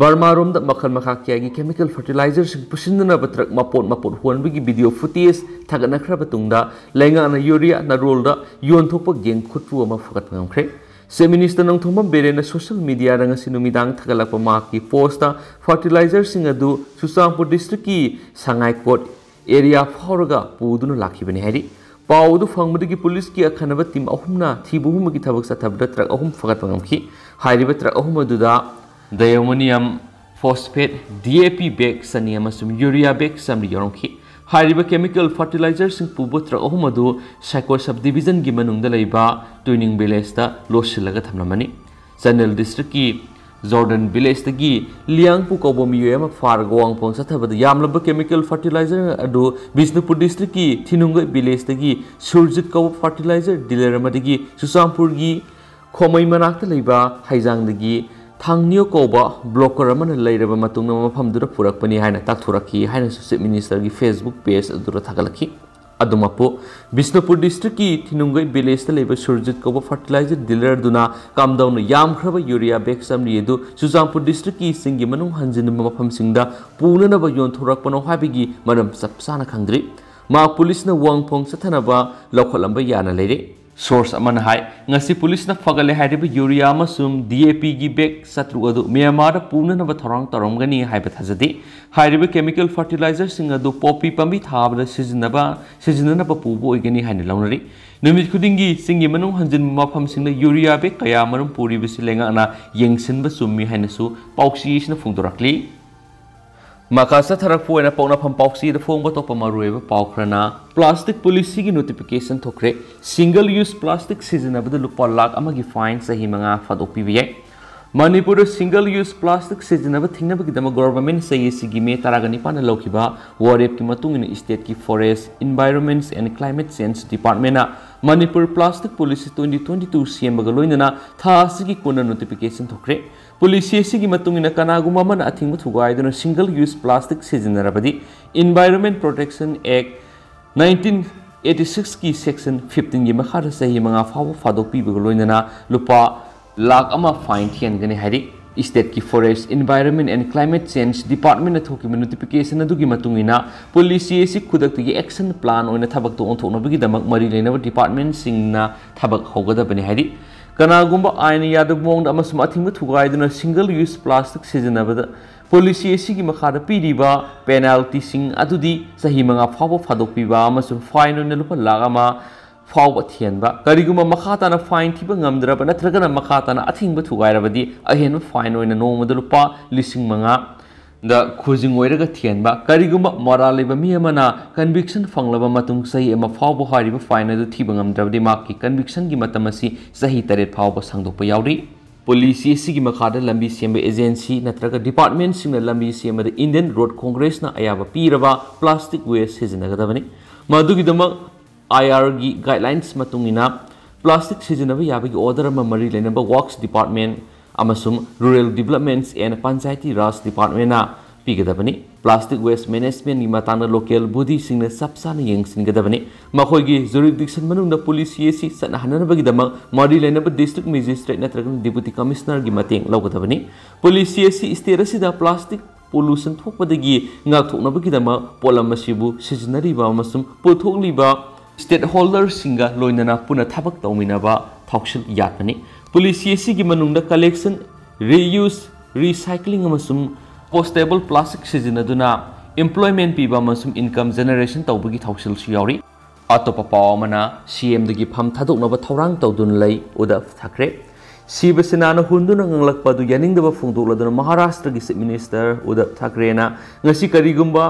ꯕꯔꯃꯥꯔꯣꯝꯗ ꯃꯈꯜ ꯃꯈꯥ ꯀꯌꯥꯒꯤ ꯀꯦꯃꯤꯀꯦꯜ ꯐꯔꯇꯤꯂꯥꯏꯖꯔꯁꯤꯡ ꯄꯨꯁꯤꯟꯅꯅꯕ ꯇ꯭ꯔꯛ ꯃꯄꯣꯠ ꯃꯄꯣꯠ ꯍꯣꯟꯕꯒꯤ ꯚꯤꯗꯤꯑꯣ ꯐꯨꯇꯦꯖ ꯊꯥꯒꯠꯅꯈ꯭ꯔꯕ ꯇꯨꯡꯗ, ꯂꯩꯉꯥꯛꯅ ꯌꯨꯔꯤꯌꯥ ꯅꯔꯣꯜꯗ ꯌꯣꯟꯊꯣꯛꯄ ꯒꯦꯡ ꯈꯨꯠꯄꯨ ꯑꯃ ꯐꯒꯠꯄ ꯉꯝꯈ꯭ꯔꯦ꯫ ꯆꯤꯐ ꯃꯤꯅꯤꯁꯇꯔ ꯅꯣꯡꯊꯣꯝꯕꯝ ꯕꯤꯔꯦꯟꯅ ꯁꯣꯁꯤꯌꯦꯜ ꯃꯤꯗꯤꯌꯥꯗ ꯉꯁꯤ ꯅꯨꯃꯤꯗꯥꯡ ꯊꯥꯒꯠꯂꯛꯄ ꯃꯍꯥꯛꯀꯤ ꯄꯣꯁꯇ, ꯐꯔꯇꯤꯂꯥꯏꯖꯔꯁꯤꯡ ꯑꯗꯨ ꯆꯨꯔꯆꯥꯟꯄꯨꯔ ꯗꯤꯁꯇ꯭ꯔꯤꯛꯀꯤ ꯁꯉꯥꯏꯀꯣꯠ ꯑꯦꯔꯤꯌꯥ ꯐꯥꯎꯔꯒ ꯄꯨꯗꯨꯅ ꯂꯥꯛꯈꯤꯕꯅꯤ ꯍꯥꯏꯔꯤ꯫ ꯄꯥꯎ ꯑꯗꯨ ꯐꯪꯕꯗꯒꯤ ꯄꯨꯂꯤꯁꯀꯤ ꯑꯈꯟꯅꯕ ꯇꯤꯝ ꯑꯍꯨꯝꯅ ꯊꯤꯕ ꯍꯨꯝꯕꯒꯤ ꯊꯕꯛ ꯆꯠꯊꯕꯗ ꯇ꯭ꯔꯛ ꯑꯍꯨꯝ ꯐꯒꯠꯄ ꯉꯝꯈꯤ꯫ ꯍꯥꯏꯔꯤꯕ ꯇ꯭ꯔꯛ ꯑꯍꯨꯝ ꯑꯗꯨꯗ ꯗꯥꯏꯑꯣꯃꯣꯅꯤꯌꯝ ꯐꯣꯁꯐꯦꯠ, ꯗꯤ ꯑꯦ ꯄꯤ ꯕꯦꯒ ꯆꯅꯤ ꯑꯃꯁꯨꯡ ꯌꯨꯔꯤꯌꯥ ꯕꯦꯒ ꯆꯥꯝꯔꯤ ꯌꯥꯎꯔꯝꯈꯤ꯫ ꯍꯥꯏꯔꯤꯕ ꯀꯦꯃꯤꯀꯦꯜ ꯐꯔꯇꯤꯂꯥꯏꯖꯔꯁꯤꯡ ꯄꯨꯕ ꯇ꯭ꯔꯛ ꯑꯍꯨꯝ ꯑꯗꯨ ꯁꯥꯏꯀꯣ ꯁꯕ ꯗꯤꯕꯤꯖꯟꯒꯤ ꯃꯅꯨꯡꯗ ꯂꯩꯕ ꯇꯨꯏꯅꯤꯡ ꯚꯤꯂꯦꯖꯇ ꯂꯣꯠꯁꯤꯜꯂꯒ ꯊꯝꯂꯝꯃꯅꯤ꯫ ꯆꯥꯟꯗꯦꯜ ꯗꯤꯁꯇ꯭ꯔꯤꯛꯀꯤ ꯖꯣꯔꯗꯟ ꯚꯤꯂꯦꯖꯇꯒꯤ ꯂꯤꯌꯥꯡꯄꯨ ꯀꯧꯕ ꯃꯤꯑꯣꯏ ꯑꯃ ꯐꯥꯔꯒ ꯋꯥꯡꯐꯣꯡ ꯆꯠꯊꯕꯗ ꯌꯥꯝꯂꯕ ꯀꯦꯃꯤꯀꯦꯜ ꯐꯔꯇꯤꯂꯥꯏꯖꯔ ꯑꯗꯨ ꯕꯤꯁꯅꯨꯄꯨꯔ ꯗꯤꯁꯇ꯭ꯔꯤꯛꯀꯤ ꯊꯤꯅꯨꯡꯒꯩ ꯚꯤꯂꯦꯖꯇꯒꯤ ꯁꯨꯔꯖꯤꯠ ꯀꯧꯕ ꯐꯔꯇꯤꯂꯥꯏꯖꯔ ꯗꯤꯂꯔ ꯑꯃꯗꯒꯤ ꯆꯨꯔꯆꯥꯟꯄꯨꯔꯒꯤ ꯈꯣꯃꯩ ꯃꯅꯥꯛꯇ ꯂꯩꯕ ꯍꯩꯖꯥꯡꯗꯒꯤ ꯊꯥꯡꯅꯤꯌꯣ ꯀꯧꯕ ꯕ꯭ꯂꯣꯀꯔ ꯑꯃꯅ ꯂꯩꯔꯕ ꯃꯇꯨꯡꯗ ꯃꯐꯝꯗꯨꯗ ꯄꯨꯔꯛꯄꯅꯤ ꯍꯥꯏꯅ ꯇꯥꯛꯊꯣꯔꯛꯈꯤ ꯍꯥꯏꯅꯁꯨ ꯆꯤꯐ ꯃꯤꯅꯤꯁꯇꯔꯒꯤ ꯐꯦꯁꯕꯨꯛ ꯄꯦꯖ ꯑꯗꯨꯗ ꯊꯥꯒꯠꯂꯛꯈꯤ꯫ ꯑꯗꯨꯃꯛꯄꯨ, ꯕꯤꯁꯅꯨꯄꯨꯔ ꯗꯤꯁꯇ꯭ꯔꯤꯛꯀꯤ ꯊꯤꯅꯨꯡꯒꯩ ꯚꯤꯂꯦꯖꯇ ꯂꯩꯕ ꯁꯨꯔꯖꯤꯠ ꯀꯧꯕ ꯐꯔꯇꯤꯂꯥꯏꯖꯔ ꯗꯤꯂꯔꯗꯨꯅ ꯀꯝꯗꯧꯅ ꯌꯥꯝꯈ꯭ꯔꯕ ꯌꯨꯔꯤꯌꯥ ꯕꯦꯒ ꯆꯥꯝꯔꯤ ꯑꯗꯨ ꯆꯨꯔꯆꯥꯟꯄꯨꯔ ꯗꯤꯁꯇ꯭ꯔꯤꯛꯀꯤ ꯆꯤꯡꯒꯤ ꯃꯅꯨꯡ ꯍꯟꯖꯤꯟꯕ ꯃꯐꯝꯁꯤꯡꯗ ꯄꯨꯅꯅꯕ ꯌꯣꯟꯊꯣꯔꯛꯄꯅꯣ ꯍꯥꯏꯕꯒꯤ ꯃꯔꯝ ꯆꯞ ꯆꯥꯅ ꯈꯪꯗ꯭ꯔꯤ꯫ ꯃꯍꯥꯛ ꯄꯨꯂꯤꯁꯅ ꯋꯥꯡꯐꯣꯡ ꯆꯠꯊꯅꯕ ꯂꯧꯈꯠꯂꯝꯕ ꯌꯥꯅ ꯂꯩꯔꯦ꯫ ꯁꯣꯔꯁ ꯑꯃꯅ ꯍꯥꯏ, ꯉꯁꯤ ꯄꯨꯂꯤꯁꯅ ꯐꯒꯠꯂꯦ ꯍꯥꯏꯔꯤꯕ ꯌꯨꯔꯤꯌꯥ ꯑꯃꯁꯨꯡ ꯗꯤ ꯑꯦ ꯄꯤꯒꯤ ꯕꯦꯒ ꯆꯥꯇ꯭ꯔꯨꯛ ꯑꯗꯨ ꯃ꯭ꯌꯥꯟꯃꯥꯔꯗ ꯄꯨꯅꯅꯕ ꯊꯧꯔꯥꯡ ꯇꯧꯔꯝꯒꯅꯤ ꯍꯥꯏꯕ ꯊꯥꯖꯗꯦ꯫ ꯍꯥꯏꯔꯤꯕ ꯀꯦꯃꯤꯀꯦꯜ ꯐꯔꯇꯤꯂꯥꯏꯖꯔꯁꯤꯡ ꯑꯗꯨ ꯄꯣꯄꯤ ꯄꯥꯝꯕꯤ ꯊꯥꯕꯗ ꯁꯤꯖꯤꯟꯅꯕ, ꯁꯤꯖꯤꯟꯅꯅꯕ ꯄꯨꯕ ꯑꯣꯏꯒꯅꯤ ꯍꯥꯏꯅ ꯂꯧꯅꯔꯤ꯫ ꯅꯨꯃꯤꯠ ꯈꯨꯗꯤꯡꯒꯤ ꯆꯤꯡꯒꯤ ꯃꯅꯨꯡ ꯍꯟꯖꯤꯟꯕ ꯃꯐꯝꯁꯤꯡꯗ ꯌꯨꯔꯤꯌꯥ ꯕꯦꯒ ꯀꯌꯥ ꯃꯔꯨꯝ ꯄꯨꯔꯤꯕꯁꯤ ꯂꯩꯉꯥꯛꯅ ꯌꯦꯡꯁꯤꯟꯕ ꯆꯨꯝꯃꯤ ꯍꯥꯏꯅꯁꯨ ꯄꯥꯎꯆꯦ ꯑꯁꯤꯅ ꯐꯣꯡꯗꯣꯔꯛꯂꯤ꯫ ꯃꯈꯥ ꯆꯠꯊꯔꯛꯄ ꯑꯣꯏꯅ ꯄꯣꯛꯅꯐꯝ ꯄꯥꯎꯆꯦꯗ ꯐꯣꯡꯕ ꯑꯇꯣꯞꯄ ꯃꯔꯨꯑꯣꯏꯕ ꯄꯥꯎ ꯈꯔꯅ, ꯄ꯭ꯂꯥꯁꯇꯤꯛ ꯄꯣꯂꯤꯁꯤꯒꯤ ꯅꯣꯇꯤꯐꯤꯀꯦꯁꯟ ꯊꯣꯛꯈ꯭ꯔꯦ꯫ ꯁꯤꯡꯒꯜ ꯌꯨꯁ ꯄ꯭ꯂꯥꯁꯇꯤꯛ ꯁꯤꯖꯤꯟꯅꯕꯗ ꯂꯨꯄꯥ ꯂꯥꯈ ꯑꯃꯒꯤ ꯐꯥꯏꯟ ꯆꯍꯤ ꯃꯉꯥ ꯐꯥꯗꯣꯛꯄꯤꯕ ꯌꯥꯏ꯫ ꯃꯅꯤꯄꯨꯔꯗ single use plastic ꯁꯤꯖꯤꯟꯅꯕ ꯊꯤꯡꯅꯕꯒꯤꯗꯃꯛ ꯒꯣꯚꯔꯟꯃꯦꯟꯠꯅ ꯆꯍꯤ ꯑꯁꯤꯒꯤ ꯃꯦ ꯇꯔꯥꯒ ꯅꯤꯄꯥꯟꯗ ꯂꯧꯈꯤꯕ ꯋꯥꯔꯦꯞꯀꯤ ꯃꯇꯨꯡ ꯏꯟꯅ ꯁ꯭ꯇꯦꯠꯀꯤ Forest, Environment and Climate Change Department ꯅ Manipur Plastic Policy twenty twenty-two ꯁꯦꯝꯕꯒ ꯂꯣꯏꯅꯅ ꯊꯥ ꯑꯁꯤꯒꯤ ꯀꯣꯟꯅ notification ꯊꯣꯛꯈ꯭ꯔꯦ꯫ Policy ꯑꯁꯤꯒꯤ ꯃꯇꯨꯡ ꯏꯟꯅ ꯀꯅꯥꯒꯨꯝꯕ ꯑꯃꯅ ꯑꯊꯤꯡꯕ ꯊꯨꯒꯥꯏꯗꯨꯅ single use plastic ꯁꯤꯖꯤꯟꯅꯔꯕꯗꯤ Environment Protection Act nineteen eighty-six ꯀꯤ section fifteen ꯒꯤ ꯃꯈꯥꯗ ꯆꯍꯤ ꯃꯉꯥ ꯐꯥꯎꯕ ꯐꯥꯗꯣꯛꯄꯤꯕꯒ ꯂꯣꯏꯅꯅ ꯂꯨꯄꯥ ꯂꯥꯈ ꯑꯃ fine ꯊꯤꯍꯟꯒꯅꯤ ꯍꯥꯏꯔꯤ꯫ ꯁ꯭ꯇꯦꯠꯀꯤ Forest, Environment and Climate Change Department ꯅ ꯊꯣꯛꯈꯤꯕ notification ꯑꯗꯨꯒꯤ ꯃꯇꯨꯡ ꯏꯟꯅ policy ꯑꯁꯤ ꯈꯨꯗꯛꯇꯒꯤ action plan ꯑꯣꯏꯅ ꯊꯕꯛꯇ ꯑꯣꯟꯊꯣꯛꯅꯕꯒꯤꯗꯃꯛ ꯃꯔꯤ ꯂꯩꯅꯕ department ꯁꯤꯡꯅ ꯊꯕꯛ ꯍꯧꯒꯗꯕꯅꯤ ꯍꯥꯏꯔꯤ꯫ ꯀꯅꯥꯒꯨꯝꯕ ꯑꯥꯏꯟꯅ ꯌꯥꯗꯕ ꯃꯑꯣꯡꯗ ꯑꯃꯁꯨꯡ ꯑꯊꯤꯡꯕ ꯊꯨꯒꯥꯏꯗꯨꯅ single use plastic ꯁꯤꯖꯤꯟꯅꯕꯗ policy ꯑꯁꯤꯒꯤ ꯃꯈꯥꯗ ꯄꯤꯔꯤꯕ penalty ꯁꯤꯡ ꯑꯗꯨꯗꯤ ꯆꯍꯤ ꯃꯉꯥ ꯐꯥꯎꯕ ꯐꯥꯗꯣꯛꯄꯤꯕ ꯑꯃꯁꯨꯡ fine ꯑꯣꯏꯅ ꯂꯨꯄꯥ ꯂꯥꯈ ꯑꯃ ꯐꯥꯎꯕ ꯊꯤꯍꯟꯕ꯫ ꯀꯔꯤꯒꯨꯝꯕ ꯃꯈꯥ ꯇꯥꯅ fine ꯊꯤꯕ ꯉꯝꯗ꯭ꯔꯕ ꯅꯠꯇ꯭ꯔꯒꯅ ꯃꯈꯥ ꯇꯥꯅ ꯑꯊꯤꯡꯕ ꯊꯨꯒꯥꯏꯔꯕꯗꯤ ꯑꯍꯦꯟꯕ fine ꯑꯣꯏꯅ ꯅꯣꯡꯃꯗ ꯂꯨꯄꯥ ꯂꯤꯁꯤꯡ ꯃꯉꯥ ꯗ ꯈꯨꯖꯤꯡ ꯑꯣꯏꯔꯒ ꯊꯤꯍꯟꯕ꯫ ꯀꯔꯤꯒꯨꯝꯕ ꯃꯔꯥꯜ ꯂꯩꯕ ꯃꯤ ꯑꯃꯅ conviction ꯐꯪꯂꯕ ꯃꯇꯨꯡ ꯆꯍꯤ ꯑꯃ ꯐꯥꯎꯕ ꯍꯥꯏꯔꯤꯕ fine ꯑꯗꯨ ꯊꯤꯕ ꯉꯝꯗ꯭ꯔꯕꯗꯤ ꯃꯍꯥꯛꯀꯤ conviction ꯒꯤ ꯃꯇꯝ ꯑꯁꯤ ꯆꯍꯤ ꯇꯔꯦꯠ ꯐꯥꯎꯕ ꯁꯥꯡꯗꯣꯛꯄ ꯌꯥꯎꯔꯤ꯫ Policy ꯑꯁꯤꯒꯤ ꯃꯈꯥꯗ ꯂꯝꯕꯤ ꯁꯦꯝꯕ agency ꯅꯠꯇ꯭ꯔꯒ department ꯁꯤꯡꯅ ꯂꯝꯕꯤ ꯁꯦꯝꯕꯗ Indian Road Congress ꯅ ꯑꯌꯥꯕ ꯄꯤꯔꯕ plastic waste ꯁꯤꯖꯤꯟꯅꯒꯗꯕꯅꯤ꯫ ꯃꯗꯨꯒꯤꯗꯃꯛ I R ꯒꯤ guidelines ꯃꯇꯨꯡ ꯏꯟꯅ plastic ꯁꯤꯖꯤꯟꯅꯕ ꯌꯥꯕꯒꯤ order ꯑꯃ ꯃꯔꯤ ꯂꯩꯅꯕ Works Department ꯑꯃꯁꯨꯡ Rural Developments and Panchayati Raj Department ꯅ ꯄꯤꯒꯗꯕꯅꯤ꯫ Plastic waste management ꯀꯤ ꯃꯇꯥꯡꯗ local body ꯁꯤꯡꯅ ꯆꯞ ꯆꯥꯅ ꯌꯦꯡꯁꯤꯟꯒꯗꯕꯅꯤ꯫ ꯃꯈꯣꯏꯒꯤ jurisdiction ꯃꯅꯨꯡꯗ policy ꯑꯁꯤ ꯆꯠꯅꯍꯟꯅꯕꯒꯤꯗꯃꯛ ꯃꯔꯤ ꯂꯩꯅꯕ district magistrate ꯅꯠꯇ꯭ꯔꯒ deputy commissioner ꯒꯤ ꯃꯇꯦꯡ ꯂꯧꯒꯗꯕꯅꯤ꯫ Policy ꯑꯁꯤ state ꯑꯁꯤꯗ plastic pollution ꯊꯣꯛꯄꯗꯒꯤ ꯉꯥꯛꯊꯣꯛꯅꯕꯒꯤꯗꯃꯛ ꯄꯣꯠꯂꯝ ꯑꯁꯤꯕꯨ ꯁꯤꯖꯤꯟꯅꯔꯤꯕ ꯑꯃꯁꯨꯡ ꯄꯨꯊꯣꯛꯂꯤꯕ stakeholder ꯁꯤꯡꯒ ꯂꯣꯏꯅꯅ ꯄꯨꯟꯅ ꯊꯕꯛ ꯇꯧꯃꯤꯟꯅꯕ ꯊꯧꯁꯤꯜ ꯌꯥꯠꯄꯅꯤ꯫ Policy ꯑꯁꯤꯒꯤ ꯃꯅꯨꯡꯗ collection, reuse, recycling ꯑꯃꯁꯨꯡ compostable plastic ꯁꯤꯖꯤꯟꯅꯗꯨꯅ employment ꯄꯤꯕ ꯑꯃꯁꯨꯡ income generation ꯇꯧꯕꯒꯤ ꯊꯧꯁꯤꯜꯁꯨ ꯌꯥꯎꯔꯤ꯫ ꯑꯇꯣꯞꯄ ꯄꯥꯎ ꯑꯃꯅ, C M ꯗꯒꯤ ꯐꯝ ꯊꯥꯗꯣꯛꯅꯕ ꯊꯧꯔꯥꯡ ꯇꯧꯗꯨꯅ ꯂꯩ ꯎꯗꯕ ꯊꯥꯀ꯭ꯔꯦ꯫ ꯁꯤꯕ ꯁꯦꯅꯥꯅ ꯍꯨꯟꯗꯨꯅ ꯉꯥꯡꯂꯛꯄ ꯑꯗꯨ ꯌꯥꯅꯤꯡꯗꯕ ꯐꯣꯡꯗꯣꯛꯂꯗꯨꯅ ꯃꯍꯥꯔꯥꯁꯇ꯭ꯔꯒꯤ Chief Minister ꯎꯗꯕ ꯊꯥꯀ꯭ꯔꯦꯅ ꯉꯁꯤ ꯀꯔꯤꯒꯨꯝꯕ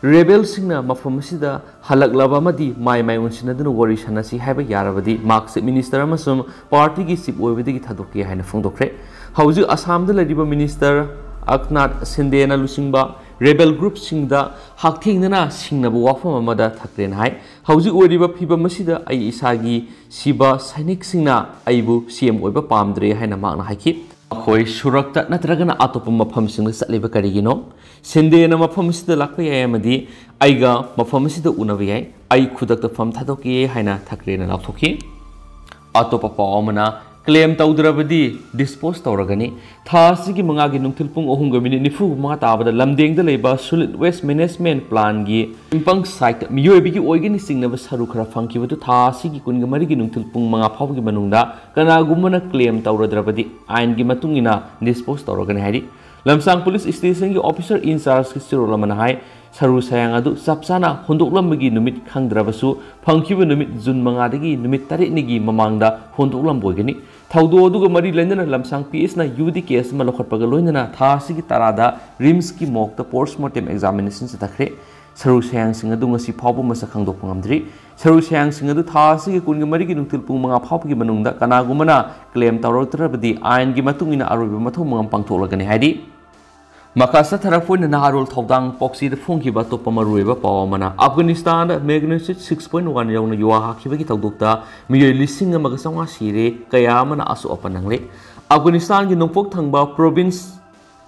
ꯔꯦꯕꯦꯜꯁꯤꯡꯅ ꯃꯐꯝ ꯑꯁꯤꯗ ꯍꯜꯂꯛꯂꯕ ꯑꯃꯗꯤ ꯃꯥꯏ ꯃꯥꯏ ꯑꯣꯟꯁꯤꯟꯅꯗꯨꯅ ꯋꯥꯔꯤ ꯁꯥꯟꯅꯁꯤ ꯍꯥꯏꯕ ꯌꯥꯔꯕꯗꯤ ꯃꯍꯥꯛꯁꯦ ꯃꯤꯅꯤꯁꯇꯔ ꯑꯃꯁꯨꯡ ꯄꯥꯔꯇꯤꯒꯤ ꯆꯤꯞ ꯑꯣꯏꯕꯗꯒꯤ ꯊꯥꯗꯣꯛꯀꯦ ꯍꯥꯏꯅ ꯐꯣꯡꯗꯣꯛꯈ꯭ꯔꯦ꯫ ꯍꯧꯖꯤꯛ ꯑꯁꯥꯝꯗ ꯂꯩꯔꯤꯕ ꯃꯤꯅꯤꯁꯇꯔ ꯑꯛꯅꯥꯊ ꯁꯤꯟꯗꯦꯅ ꯂꯨꯆꯤꯡꯕ ꯔꯦꯕꯦꯜ ꯒ꯭ꯔꯨꯞꯁꯤꯡꯗ ꯍꯛꯊꯦꯡꯅꯅ ꯁꯤꯡꯅꯕ ꯋꯥꯐꯝ ꯑꯃꯗ ꯊꯥꯀ꯭ꯔꯦꯅ ꯍꯥꯏ, "ꯍꯧꯖꯤꯛ ꯑꯣꯏꯔꯤꯕ ꯐꯤꯕꯝ ꯑꯁꯤꯗ ꯑꯩ ꯏꯁꯥꯒꯤ ꯁꯤꯕ ꯁꯥꯏꯅꯤꯛꯁꯤꯡꯅ ꯑꯩꯕꯨ ꯁꯤ ꯑꯦꯝ ꯑꯣꯏꯕ ꯄꯥꯝꯗ꯭ꯔꯦ" ꯍꯥꯏꯅ ꯃꯍꯥꯛꯅ ꯍꯥꯏꯈꯤ꯫ ꯃꯈꯣꯏ ꯁꯨꯔꯛꯇ ꯅꯠꯇ꯭ꯔꯒꯅ ꯑꯇꯣꯞꯄ ꯃꯐꯝꯁꯤꯡꯗ ꯆꯠꯂꯤꯕ ꯀꯔꯤꯒꯤꯅꯣ? ꯁꯤꯟꯗꯦꯅ ꯃꯐꯝ ꯑꯁꯤꯗ ꯂꯥꯛꯄ ꯌꯥꯏ ꯑꯃꯗꯤ ꯑꯩꯒ ꯃꯐꯝ ꯑꯁꯤꯗ ꯎꯅꯕ ꯌꯥꯏ꯫ ꯑꯩ ꯈꯨꯗꯛꯇ ꯐꯝ ꯊꯥꯗꯣꯛꯀꯦ ꯍꯥꯏꯅ ꯊꯥꯀ꯭ꯔꯦꯅ ꯂꯥꯎꯊꯣꯛꯈꯤ꯫ ꯑꯇꯣꯞꯄ ꯄꯥꯎ ꯑꯃꯅ, "ꯀ꯭ꯂꯦꯝ ꯇꯧꯗ꯭ꯔꯕꯗꯤ ꯗꯤꯁꯄꯣꯖ ꯇꯧꯔꯒꯅꯤ"꯫ ꯊꯥ ꯑꯁꯤꯒꯤ ꯃꯉꯥꯒꯤ ꯅꯨꯡꯊꯤꯜ ꯄꯨꯡ ꯑꯍꯨꯝꯒ ꯃꯤꯅꯤꯠ ꯅꯤꯐꯨ ꯃꯉꯥ ꯇꯥꯕꯗ ꯂꯝꯗꯦꯡꯗ ꯂꯩꯕ solid waste management plantꯒꯤ ꯇꯤꯟꯐꯪ siteꯇ ꯃꯤꯑꯣꯏꯕꯒꯤ ꯑꯣꯏꯒꯅꯤ ꯆꯤꯡꯅꯕ ꯁꯔꯨ ꯈꯔ ꯐꯪꯈꯤꯕꯗꯨ ꯊꯥ ꯑꯁꯤꯒꯤ ꯀꯨꯟꯒ ꯃꯔꯤꯒꯤ ꯅꯨꯡꯊꯤꯜ ꯄꯨꯡ ꯃꯉꯥ ꯐꯥꯎꯕꯒꯤ ꯃꯅꯨꯡꯗ ꯀꯅꯥꯒꯨꯝꯕꯅ ꯀ꯭ꯂꯦꯝ ꯇꯧꯔꯗ꯭ꯔꯕꯗꯤ ꯑꯥꯏꯟꯒꯤ ꯃꯇꯨꯡ ꯏꯟꯅ ꯗꯤꯁꯄꯣꯖ ꯇꯧꯔꯒꯅꯤ ꯍꯥꯏꯔꯤ꯫ ꯂꯝꯁꯥꯡ ꯄꯨꯂꯤꯁ ꯁ꯭ꯇꯦꯁꯟꯒꯤ officer in chargeꯀꯤ ꯆꯦꯔꯣꯜ ꯑꯃꯅ ꯍꯥꯏ, ꯁꯔꯨ ꯁꯌꯥꯡ ꯑꯗꯨ ꯆꯞ ꯆꯥꯅ ꯍꯣꯟꯗꯣꯛꯂꯝꯕꯒꯤ ꯅꯨꯃꯤꯠ ꯈꯪꯗ꯭ꯔꯕꯁꯨ, ꯐꯪꯈꯤꯕ ꯅꯨꯃꯤꯠ ꯖꯨꯟ ꯃꯉꯥꯗꯒꯤ ꯅꯨꯃꯤꯠ ꯇꯔꯦꯠꯅꯤꯒꯤ ꯃꯃꯥꯡꯗ ꯍꯣꯟꯗꯣꯛꯂꯝꯕ ꯑꯣꯏꯒꯅꯤ꯫ ꯊꯧꯗꯣꯛ ꯑꯗꯨꯒ ꯃꯔꯤ ꯂꯩꯅꯅ ꯂꯝꯁꯥꯡ ꯄꯤ ꯑꯦꯁꯅ ꯌꯨ ꯗꯤ ꯀꯦꯁ ꯑꯃ ꯂꯧꯈꯠꯄꯒ ꯂꯣꯏꯅꯅ ꯊꯥ ꯑꯁꯤꯒꯤ ꯇꯔꯥꯗ ꯔꯤꯝꯁꯀꯤ ꯃꯣꯔꯒꯇ postmortem examination ꯆꯠꯊꯈ꯭ꯔꯦ꯫ ꯁꯔꯨ ꯁꯌꯥꯡꯁꯤꯡ ꯑꯗꯨ ꯉꯁꯤ ꯐꯥꯎꯕ ꯃꯁꯛ ꯈꯪꯗꯣꯛꯄ ꯉꯝꯗ꯭ꯔꯤ꯫ ꯁꯔꯨ ꯁꯌꯥꯡꯁꯤꯡ ꯑꯗꯨ ꯊꯥ ꯑꯁꯤꯒꯤ ꯀꯨꯟꯒ ꯃꯔꯤꯒꯤ ꯅꯨꯡꯊꯤꯜ ꯄꯨꯡ ꯃꯉꯥ ꯐꯥꯎꯕꯒꯤ ꯃꯅꯨꯡꯗ ꯀꯅꯥꯒꯨꯝꯕꯅ ꯀ꯭ꯂꯦꯝ ꯇꯧꯔꯛꯇ꯭ꯔꯕꯗꯤ ꯑꯥꯏꯟꯒꯤ ꯃꯇꯨꯡ ꯏꯟꯅ ꯑꯔꯣꯏꯕ ꯃꯊꯧ ꯃꯉꯝ ꯄꯥꯡꯊꯣꯛꯂꯒꯅꯤ ꯍꯥꯏꯔꯤ꯫ ꯃꯈꯥ ꯆꯠꯊꯔꯛꯄ ꯑꯣꯏꯅ ꯅꯍꯥꯔꯣꯜ ꯊꯧꯗꯥꯡ ꯄꯥꯎꯆꯦꯗ ꯐꯣꯡꯈꯤꯕ ꯑꯇꯣꯞꯄ ꯃꯔꯨꯑꯣꯏꯕ ꯄꯥꯎ ꯑꯃꯅ, ꯑꯐꯒꯥꯅꯤꯁꯇꯥꯟꯗ magnitude six point one ꯌꯧꯅ ꯌꯨꯍꯥ ꯍꯥꯈꯤꯕꯒꯤ ꯊꯧꯗꯣꯛꯇ ꯃꯤꯑꯣꯏ ꯂꯤꯁꯤꯡ ꯑꯃꯒ ꯆꯥꯝꯃꯉꯥ ꯁꯤꯔꯦ, ꯀꯌꯥ ꯑꯃꯅ ꯑꯁꯣꯛ ꯑꯄꯟ ꯅꯪꯂꯦ꯫ ꯑꯐꯒꯥꯅꯤꯁꯇꯥꯟꯒꯤ ꯅꯣꯡꯄꯣꯛ ꯊꯪꯕ province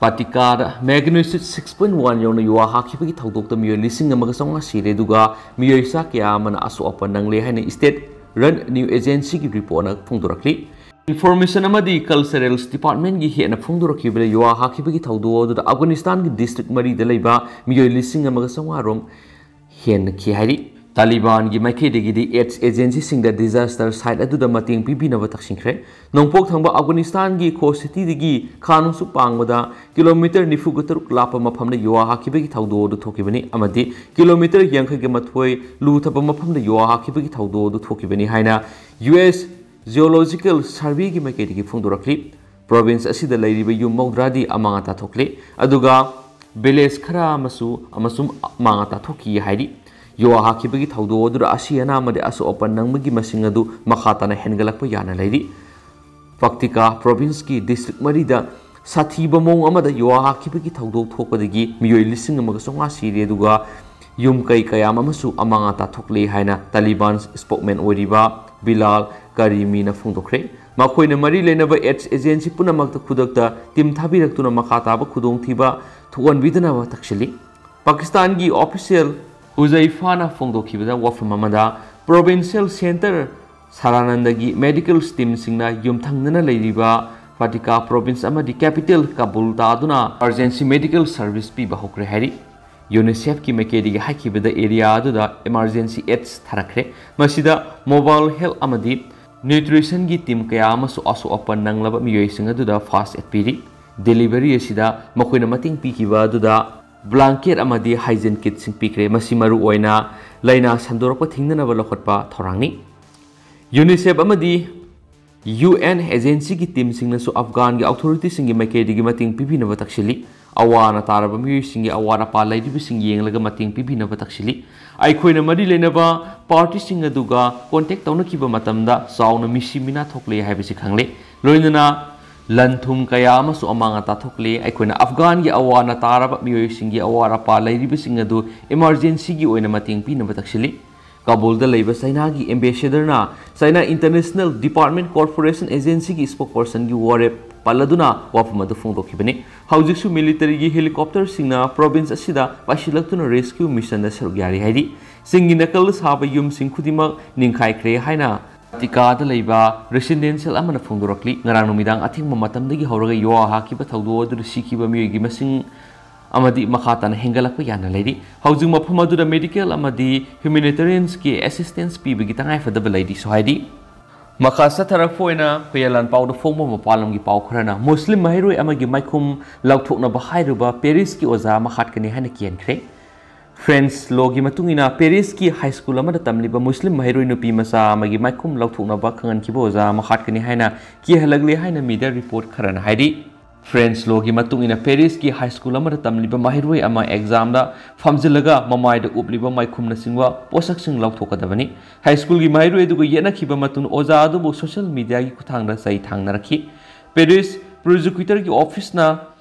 ꯄꯥꯇꯤꯀꯥꯗ magnitude six point one ꯌꯧꯅ ꯌꯨꯍꯥ ꯍꯥꯈꯤꯕꯒꯤ ꯊꯧꯗꯣꯛꯇ ꯃꯤꯑꯣꯏ ꯂꯤꯁꯤꯡ ꯑꯃꯒ ꯆꯥꯝꯃꯉꯥ ꯁꯤꯔꯦ, ꯑꯗꯨꯒ ꯃꯤꯑꯣꯏ ꯆꯥ ꯀꯌꯥ ꯑꯃꯅ ꯑꯁꯣꯛ ꯑꯄꯟ ꯅꯪꯂꯦ ꯍꯥꯏꯅ state run news agencyꯒꯤ reportꯅ ꯐꯣꯡꯗꯣꯔꯛꯂꯤ꯫ Information ꯑꯃꯗꯤ Culturals Departmentꯀꯤ headꯅ ꯐꯣꯡꯗꯣꯔꯛꯈꯤꯕꯗ, ꯌꯨꯍꯥ ꯍꯥꯈꯤꯕꯒꯤ ꯊꯧꯗꯣꯛ ꯑꯗꯨꯗ ꯑꯐꯒꯥꯅꯤꯁꯇꯥꯟꯒꯤ district ꯃꯔꯤꯗ ꯂꯩꯕ ꯃꯤꯑꯣꯏ ꯂꯤꯁꯤꯡ ꯑꯃꯒ ꯆꯥꯝꯃꯉꯥ ꯔꯣꯝ ꯍꯦꯟꯈꯤ ꯍꯥꯏꯔꯤ꯫ ꯇꯥꯂꯤꯕꯥꯟꯒꯤ ꯃꯥꯏꯀꯩꯗꯒꯤꯗꯤ aid agencyꯁꯤꯡꯗ disaster site ꯑꯗꯨꯗ ꯃꯇꯦꯡ ꯄꯤꯕꯤꯅꯕ ꯇꯛꯁꯤꯟꯈ꯭ꯔꯦ꯫ ꯅꯣꯡꯄꯣꯛ ꯊꯪꯕ ꯑꯐꯒꯥꯅꯤꯁꯇꯥꯟꯒꯤ ꯈꯣꯁ ꯁꯤꯇꯤꯗꯒꯤ ꯈꯥ ꯅꯣꯡꯆꯨꯞ ꯄꯥꯡꯕꯗ ꯀꯤꯂꯣꯃꯤꯇꯔ ꯅꯤꯐꯨꯒ ꯇꯔꯨꯛ ꯂꯥꯞꯄ ꯃꯐꯝꯗ ꯌꯨꯍꯥ ꯍꯥꯈꯤꯕꯒꯤ ꯊꯧꯗꯣꯛ ꯑꯗꯨ ꯊꯣꯛꯈꯤꯕꯅꯤ ꯑꯃꯗꯤ ꯀꯤꯂꯣꯃꯤꯇꯔ ꯌꯥꯡꯈꯩꯒ ꯃꯥꯊꯣꯏ ꯂꯨꯊꯕ ꯃꯐꯝꯗ ꯌꯨꯍꯥ ꯍꯥꯈꯤꯕꯒꯤ ꯊꯧꯗꯣꯛ ꯑꯗꯨ ꯊꯣꯛꯈꯤꯕꯅꯤ ꯍꯥꯏꯅ ꯌꯨ ꯑꯦꯁ Geological Surveyꯒꯤ ꯃꯥꯏꯀꯩꯗꯒꯤ ꯐꯣꯡꯗꯣꯔꯛꯂꯤ꯫ Province ꯑꯁꯤꯗ ꯂꯩꯔꯤꯕ ꯌꯨꯝ ꯃꯧꯗ꯭ꯔꯥꯗꯤ ꯑꯃꯥꯡ ꯑꯇꯥ ꯊꯣꯛꯂꯤ, ꯑꯗꯨꯒ village ꯈꯔ ꯑꯃꯁꯨ ꯑꯃꯁꯨꯡ ꯑꯃꯥꯡ ꯑꯇꯥ ꯊꯣꯛꯈꯤ ꯍꯥꯏꯔꯤ꯫ ꯌꯨꯋꯥ ꯍꯥꯈꯤꯕꯒꯤ ꯊꯧꯗꯣꯛ ꯑꯗꯨꯗ ꯑꯁꯤ ꯑꯅꯥ ꯑꯃꯗꯤ ꯑꯁꯣꯛ ꯑꯄꯟ ꯅꯪꯕꯒꯤ ꯃꯁꯤꯡ ꯑꯗꯨ ꯃꯈꯥ ꯇꯥꯅ ꯍꯦꯟꯒꯠꯂꯛꯄ ꯌꯥꯅ ꯂꯩꯔꯤ꯫ ꯄꯛꯇꯤꯀꯥ provinceꯀꯤ district ꯃꯔꯤꯗ ꯁꯥꯊꯤꯕ ꯃꯑꯣꯡ ꯑꯃꯗ ꯌꯨꯋꯥ ꯍꯥꯈꯤꯕꯒꯤ ꯊꯧꯗꯣꯛ ꯊꯣꯛꯄꯗꯒꯤ ꯃꯤꯑꯣꯏ ꯂꯤꯁꯤꯡ ꯑꯃꯒ ꯆꯥꯝꯃꯉꯥ ꯁꯤꯔꯦ, ꯑꯗꯨꯒ ꯌꯨꯝ ꯀꯩ ꯀꯌꯥ ꯑꯃꯁꯨ ꯑꯃꯥꯡ ꯑꯇꯥ ꯊꯣꯛꯂꯦ ꯍꯥꯏꯅ ꯇꯥꯂꯤꯕꯥꯟ spokesman ꯑꯣꯏꯔꯤꯕ ꯕꯤꯂꯥꯜ ꯀꯔꯤꯃꯤꯅ ꯐꯣꯡꯗꯣꯛꯈ꯭ꯔꯦ꯫ ꯃꯈꯣꯏꯅ ꯃꯔꯤ ꯂꯩꯅꯕ AIDS agency ꯄꯨꯝꯅꯃꯛꯇ ꯈꯨꯗꯛꯇ team ꯊꯥꯕꯤꯔꯛꯇꯨꯅ ꯃꯈꯥ ꯇꯥꯕ ꯈꯨꯗꯣꯡꯊꯤꯕ ꯊꯣꯛꯍꯟꯕꯤꯗꯅꯕ ꯇꯛꯁꯤꯜꯂꯤ꯫ ꯄꯥꯀꯤꯁꯇꯥꯟꯒꯤ official ꯍꯨꯖꯩꯐꯥꯅ ꯐꯣꯡꯗꯣꯛꯈꯤꯕꯗ ꯋꯥꯐꯝ ꯑꯃꯗ, provincial centre ꯁꯥꯔꯥꯅꯟꯗꯒꯤ medical teamꯁꯤꯡꯅ ꯌꯨꯝꯊꯪꯅꯅ ꯂꯩꯔꯤꯕ ꯄꯥꯇꯤꯀꯥ province ꯑꯃꯗꯤ capital ꯀꯥꯕꯨꯜ ꯇꯥꯗꯨꯅ emergency medical service ꯄꯤꯕ ꯍꯧꯈ꯭ꯔꯦ ꯍꯥꯏꯔꯤ꯫ UNICEFꯀꯤ ꯃꯥꯏꯀꯩꯗꯒꯤ ꯍꯥꯏꯈꯤꯕꯗ, area ꯑꯗꯨꯗ emergency aids ꯊꯥꯔꯛꯈ꯭ꯔꯦ꯫ ꯃꯁꯤꯗ mobile health ꯑꯃꯗꯤ nutritionꯒꯤ team ꯀꯌꯥ ꯑꯃꯁꯨ ꯑꯁꯣꯛ ꯑꯄꯟ ꯅꯪꯂꯕ ꯃꯤꯑꯣꯏꯁꯤꯡ ꯑꯗꯨꯗ first aid ꯄꯤꯔꯤ꯫ Delivery ꯑꯁꯤꯗ ꯃꯈꯣꯏꯅ ꯃꯇꯦꯡ ꯄꯤꯈꯤꯕ ꯑꯗꯨꯗ blanket ꯑꯃꯗꯤ hygiene kitꯁꯤꯡ ꯄꯤꯈ꯭ꯔꯦ꯫ ꯃꯁꯤ ꯃꯔꯨꯑꯣꯏꯅ ꯂꯥꯏꯅꯥ ꯁꯟꯗꯣꯔꯛꯄ ꯊꯤꯡꯅꯅꯕ ꯂꯧꯈꯠꯄ ꯊꯧꯔꯥꯡꯅꯤ꯫ UNICEF ꯑꯃꯗꯤ UN agencyꯒꯤ teamꯁꯤꯡꯅꯁꯨ ꯑꯐꯒꯥꯟꯒꯤ authorityꯁꯤꯡꯒꯤ ꯃꯥꯏꯀꯩꯗꯒꯤ ꯃꯇꯦꯡ ꯄꯤꯕꯤꯅꯕ ꯇꯛꯁꯤꯜꯂꯤ꯫ ꯑꯋꯥ ꯑꯅꯥ ꯇꯥꯔꯕ ꯃꯤꯑꯣꯏꯁꯤꯡꯒꯤ ꯑꯋꯥꯠ ꯑꯄꯥ ꯂꯩꯔꯤꯕꯁꯤꯡ ꯌꯦꯡꯂꯒ ꯃꯇꯦꯡ ꯄꯤꯕꯤꯅꯕ ꯇꯛꯁꯤꯜꯂꯤ꯫ ꯑꯩꯈꯣꯏꯅ ꯃꯔꯤ ꯂꯩꯅꯕ partyꯁꯤꯡ ꯑꯗꯨꯒ contact ꯇꯧꯅꯈꯤꯕ ꯃꯇꯝꯗ ꯆꯥꯎꯅ ꯃꯤꯁꯤ ꯃꯤꯅꯥ ꯊꯣꯛꯂꯦ ꯍꯥꯏꯕꯁꯤ ꯈꯪꯂꯦ꯫ ꯂꯣꯏꯅꯅ ꯂꯟ ꯊꯨꯝ ꯀꯌꯥ ꯑꯃꯁꯨ ꯑꯃꯥꯡ ꯑꯇꯥ ꯊꯣꯛꯂꯦ꯫ ꯑꯩꯈꯣꯏꯅ ꯑꯐꯒꯥꯟꯒꯤ ꯑꯋꯥ ꯑꯅꯥ ꯇꯥꯔꯕ ꯃꯤꯑꯣꯏꯁꯤꯡꯒꯤ ꯑꯋꯥꯠ ꯑꯄꯥ ꯂꯩꯔꯤꯕꯁꯤꯡ ꯑꯗꯨ emergencyꯒꯤ ꯑꯣꯏꯅ ꯃꯇꯦꯡ ꯄꯤꯅꯕ ꯇꯛꯁꯤꯜꯂꯤ꯫ ꯀꯥꯕꯨꯜꯗ ꯂꯩꯕ ꯆꯥꯏꯅꯥꯒꯤ ambassadorꯅ China International Department Cooperation agencyꯒꯤ spokespersonꯒꯤ ꯋꯥꯔꯦꯞ ꯄꯜꯂꯗꯨꯅ ꯋꯥꯐꯝ ꯑꯗꯨ ꯐꯣꯡꯗꯣꯛꯈꯤꯕꯅꯤ꯫ ꯍꯧꯖꯤꯛꯁꯨ militaryꯒꯤ helicopterꯁꯤꯡꯅ province ꯑꯁꯤꯗ ꯄꯥꯏꯁꯤꯜꯂꯛꯇꯨꯅ rescue missionꯗ ꯁꯔꯨꯛ ꯌꯥꯔꯤ ꯍꯥꯏꯔꯤ꯫ ꯆꯤꯡꯒꯤ ꯅꯥꯀꯜꯗ ꯁꯥꯕ ꯌꯨꯝꯁꯤꯡ ꯈꯨꯗꯤꯡꯃꯛ ꯅꯤꯡꯈꯥꯏꯈ꯭ꯔꯦ ꯍꯥꯏꯅ ꯇꯤꯀꯥꯗ ꯂꯩꯕ residential ꯑꯃꯅ ꯐꯣꯡꯗꯣꯔꯛꯂꯤ꯫ ꯉꯔꯥꯡ ꯅꯨꯃꯤꯗꯥꯡ ꯑꯊꯦꯡꯕ ꯃꯇꯝꯗꯒꯤ ꯍꯧꯔꯒ ꯌꯨꯋꯥ ꯍꯥꯈꯤꯕ ꯊꯧꯗꯣꯛ ꯑꯗꯨꯗ ꯁꯤꯈꯤꯕ ꯃꯤꯑꯣꯏꯒꯤ ꯃꯁꯤꯡ ꯑꯃꯗꯤ ꯃꯈꯥ ꯇꯥꯅ ꯍꯦꯟꯒꯠꯂꯛꯄ ꯌꯥꯅ ꯂꯩꯔꯤ꯫ ꯍꯧꯖꯤꯛ ꯃꯐꯝ ꯑꯗꯨꯗ medical ꯑꯃꯗꯤ humanitarianꯒꯤ assistance ꯄꯤꯕꯒꯤ ꯇꯉꯥꯏꯐꯗꯕ ꯂꯩꯔꯤꯁꯨ ꯍꯥꯏꯔꯤ꯫ ꯃꯈꯥ ꯆꯠꯊꯔꯛꯄ ꯑꯣꯏꯅ ꯍꯨꯌꯥ ꯂꯥꯟꯄꯥꯎꯗ ꯐꯣꯡꯕ ꯃꯄꯥꯟ ꯂꯝꯒꯤ ꯄꯥꯎ ꯈꯔꯅ ꯃꯨꯁꯂꯤꯝ ꯃꯍꯩꯔꯣꯏ ꯑꯃꯒꯤ ꯃꯥꯏꯈꯨꯝ ꯂꯧꯊꯣꯛꯅꯕ ꯍꯥꯏꯔꯨꯕ Parisꯀꯤ ꯑꯣꯖꯥ ꯑꯃ ꯍꯥꯠꯀꯅꯤ ꯍꯥꯏꯅ ꯀꯤꯍꯟꯈ꯭ꯔꯦ꯫ French lawꯒꯤ ꯃꯇꯨꯡ ꯏꯟꯅ Parisꯀꯤ high school ꯑꯃꯗ ꯇꯝꯂꯤꯕ ꯃꯨꯁꯂꯤꯝ ꯃꯍꯩꯔꯣꯏ ꯅꯨꯄꯤ ꯃꯆꯥ ꯑꯃꯒꯤ ꯃꯥꯏꯈꯨꯝ ꯂꯧꯊꯣꯛꯅꯕ ꯈꯪꯍꯟꯈꯤꯕ ꯑꯣꯖꯥ ꯑꯃ ꯍꯥꯠꯀꯅꯤ ꯍꯥꯏꯅ ꯀꯤꯍꯜꯂꯛꯂꯦ ꯍꯥꯏꯅ media report ꯈꯔꯅ ꯍꯥꯏꯔꯤ꯫ ꯐ꯭ꯔꯦꯟꯁ ꯂꯣꯒꯤ ꯃꯇꯨꯡ ꯏꯟꯅ ꯄꯦꯔꯤꯁꯀꯤ ꯍꯥꯏ ꯁ꯭ꯀꯨꯜ ꯑꯃꯗ ꯇꯝꯂꯤꯕ ꯃꯍꯩꯔꯣꯏ ꯑꯃ ꯑꯦꯛꯖꯥꯝꯗ ꯐꯝꯖꯤꯜꯂꯒ ꯃꯃꯥꯏꯗ ꯎꯞꯂꯤꯕ ꯃꯥꯏꯈꯨꯝꯅꯆꯤꯡꯕ ꯄꯣꯠꯁꯛꯁꯤꯡ ꯂꯧꯊꯣꯛꯀꯗꯕꯅꯤ꯫ ꯍꯥꯏ ꯁ꯭ꯀꯨꯜꯒꯤ ꯃꯍꯩꯔꯣꯏ ꯑꯗꯨꯒ ꯌꯦꯠꯅꯈꯤꯕ ꯃꯇꯨꯡꯗ ꯑꯣꯖꯥ ꯑꯗꯨꯕꯨ ꯁꯣꯁꯤꯌꯦꯜ ꯃꯤꯗꯤꯌꯥꯒꯤ ꯈꯨꯠꯊꯥꯡꯗ ꯆꯩ ꯊꯥꯡꯅꯔꯛꯈꯤ꯫ ꯄꯦꯔꯤꯁ ꯄ꯭ꯔꯣꯁꯤꯀ꯭ꯌꯨꯇꯔꯒꯤ ꯑꯣꯐꯤꯁꯅ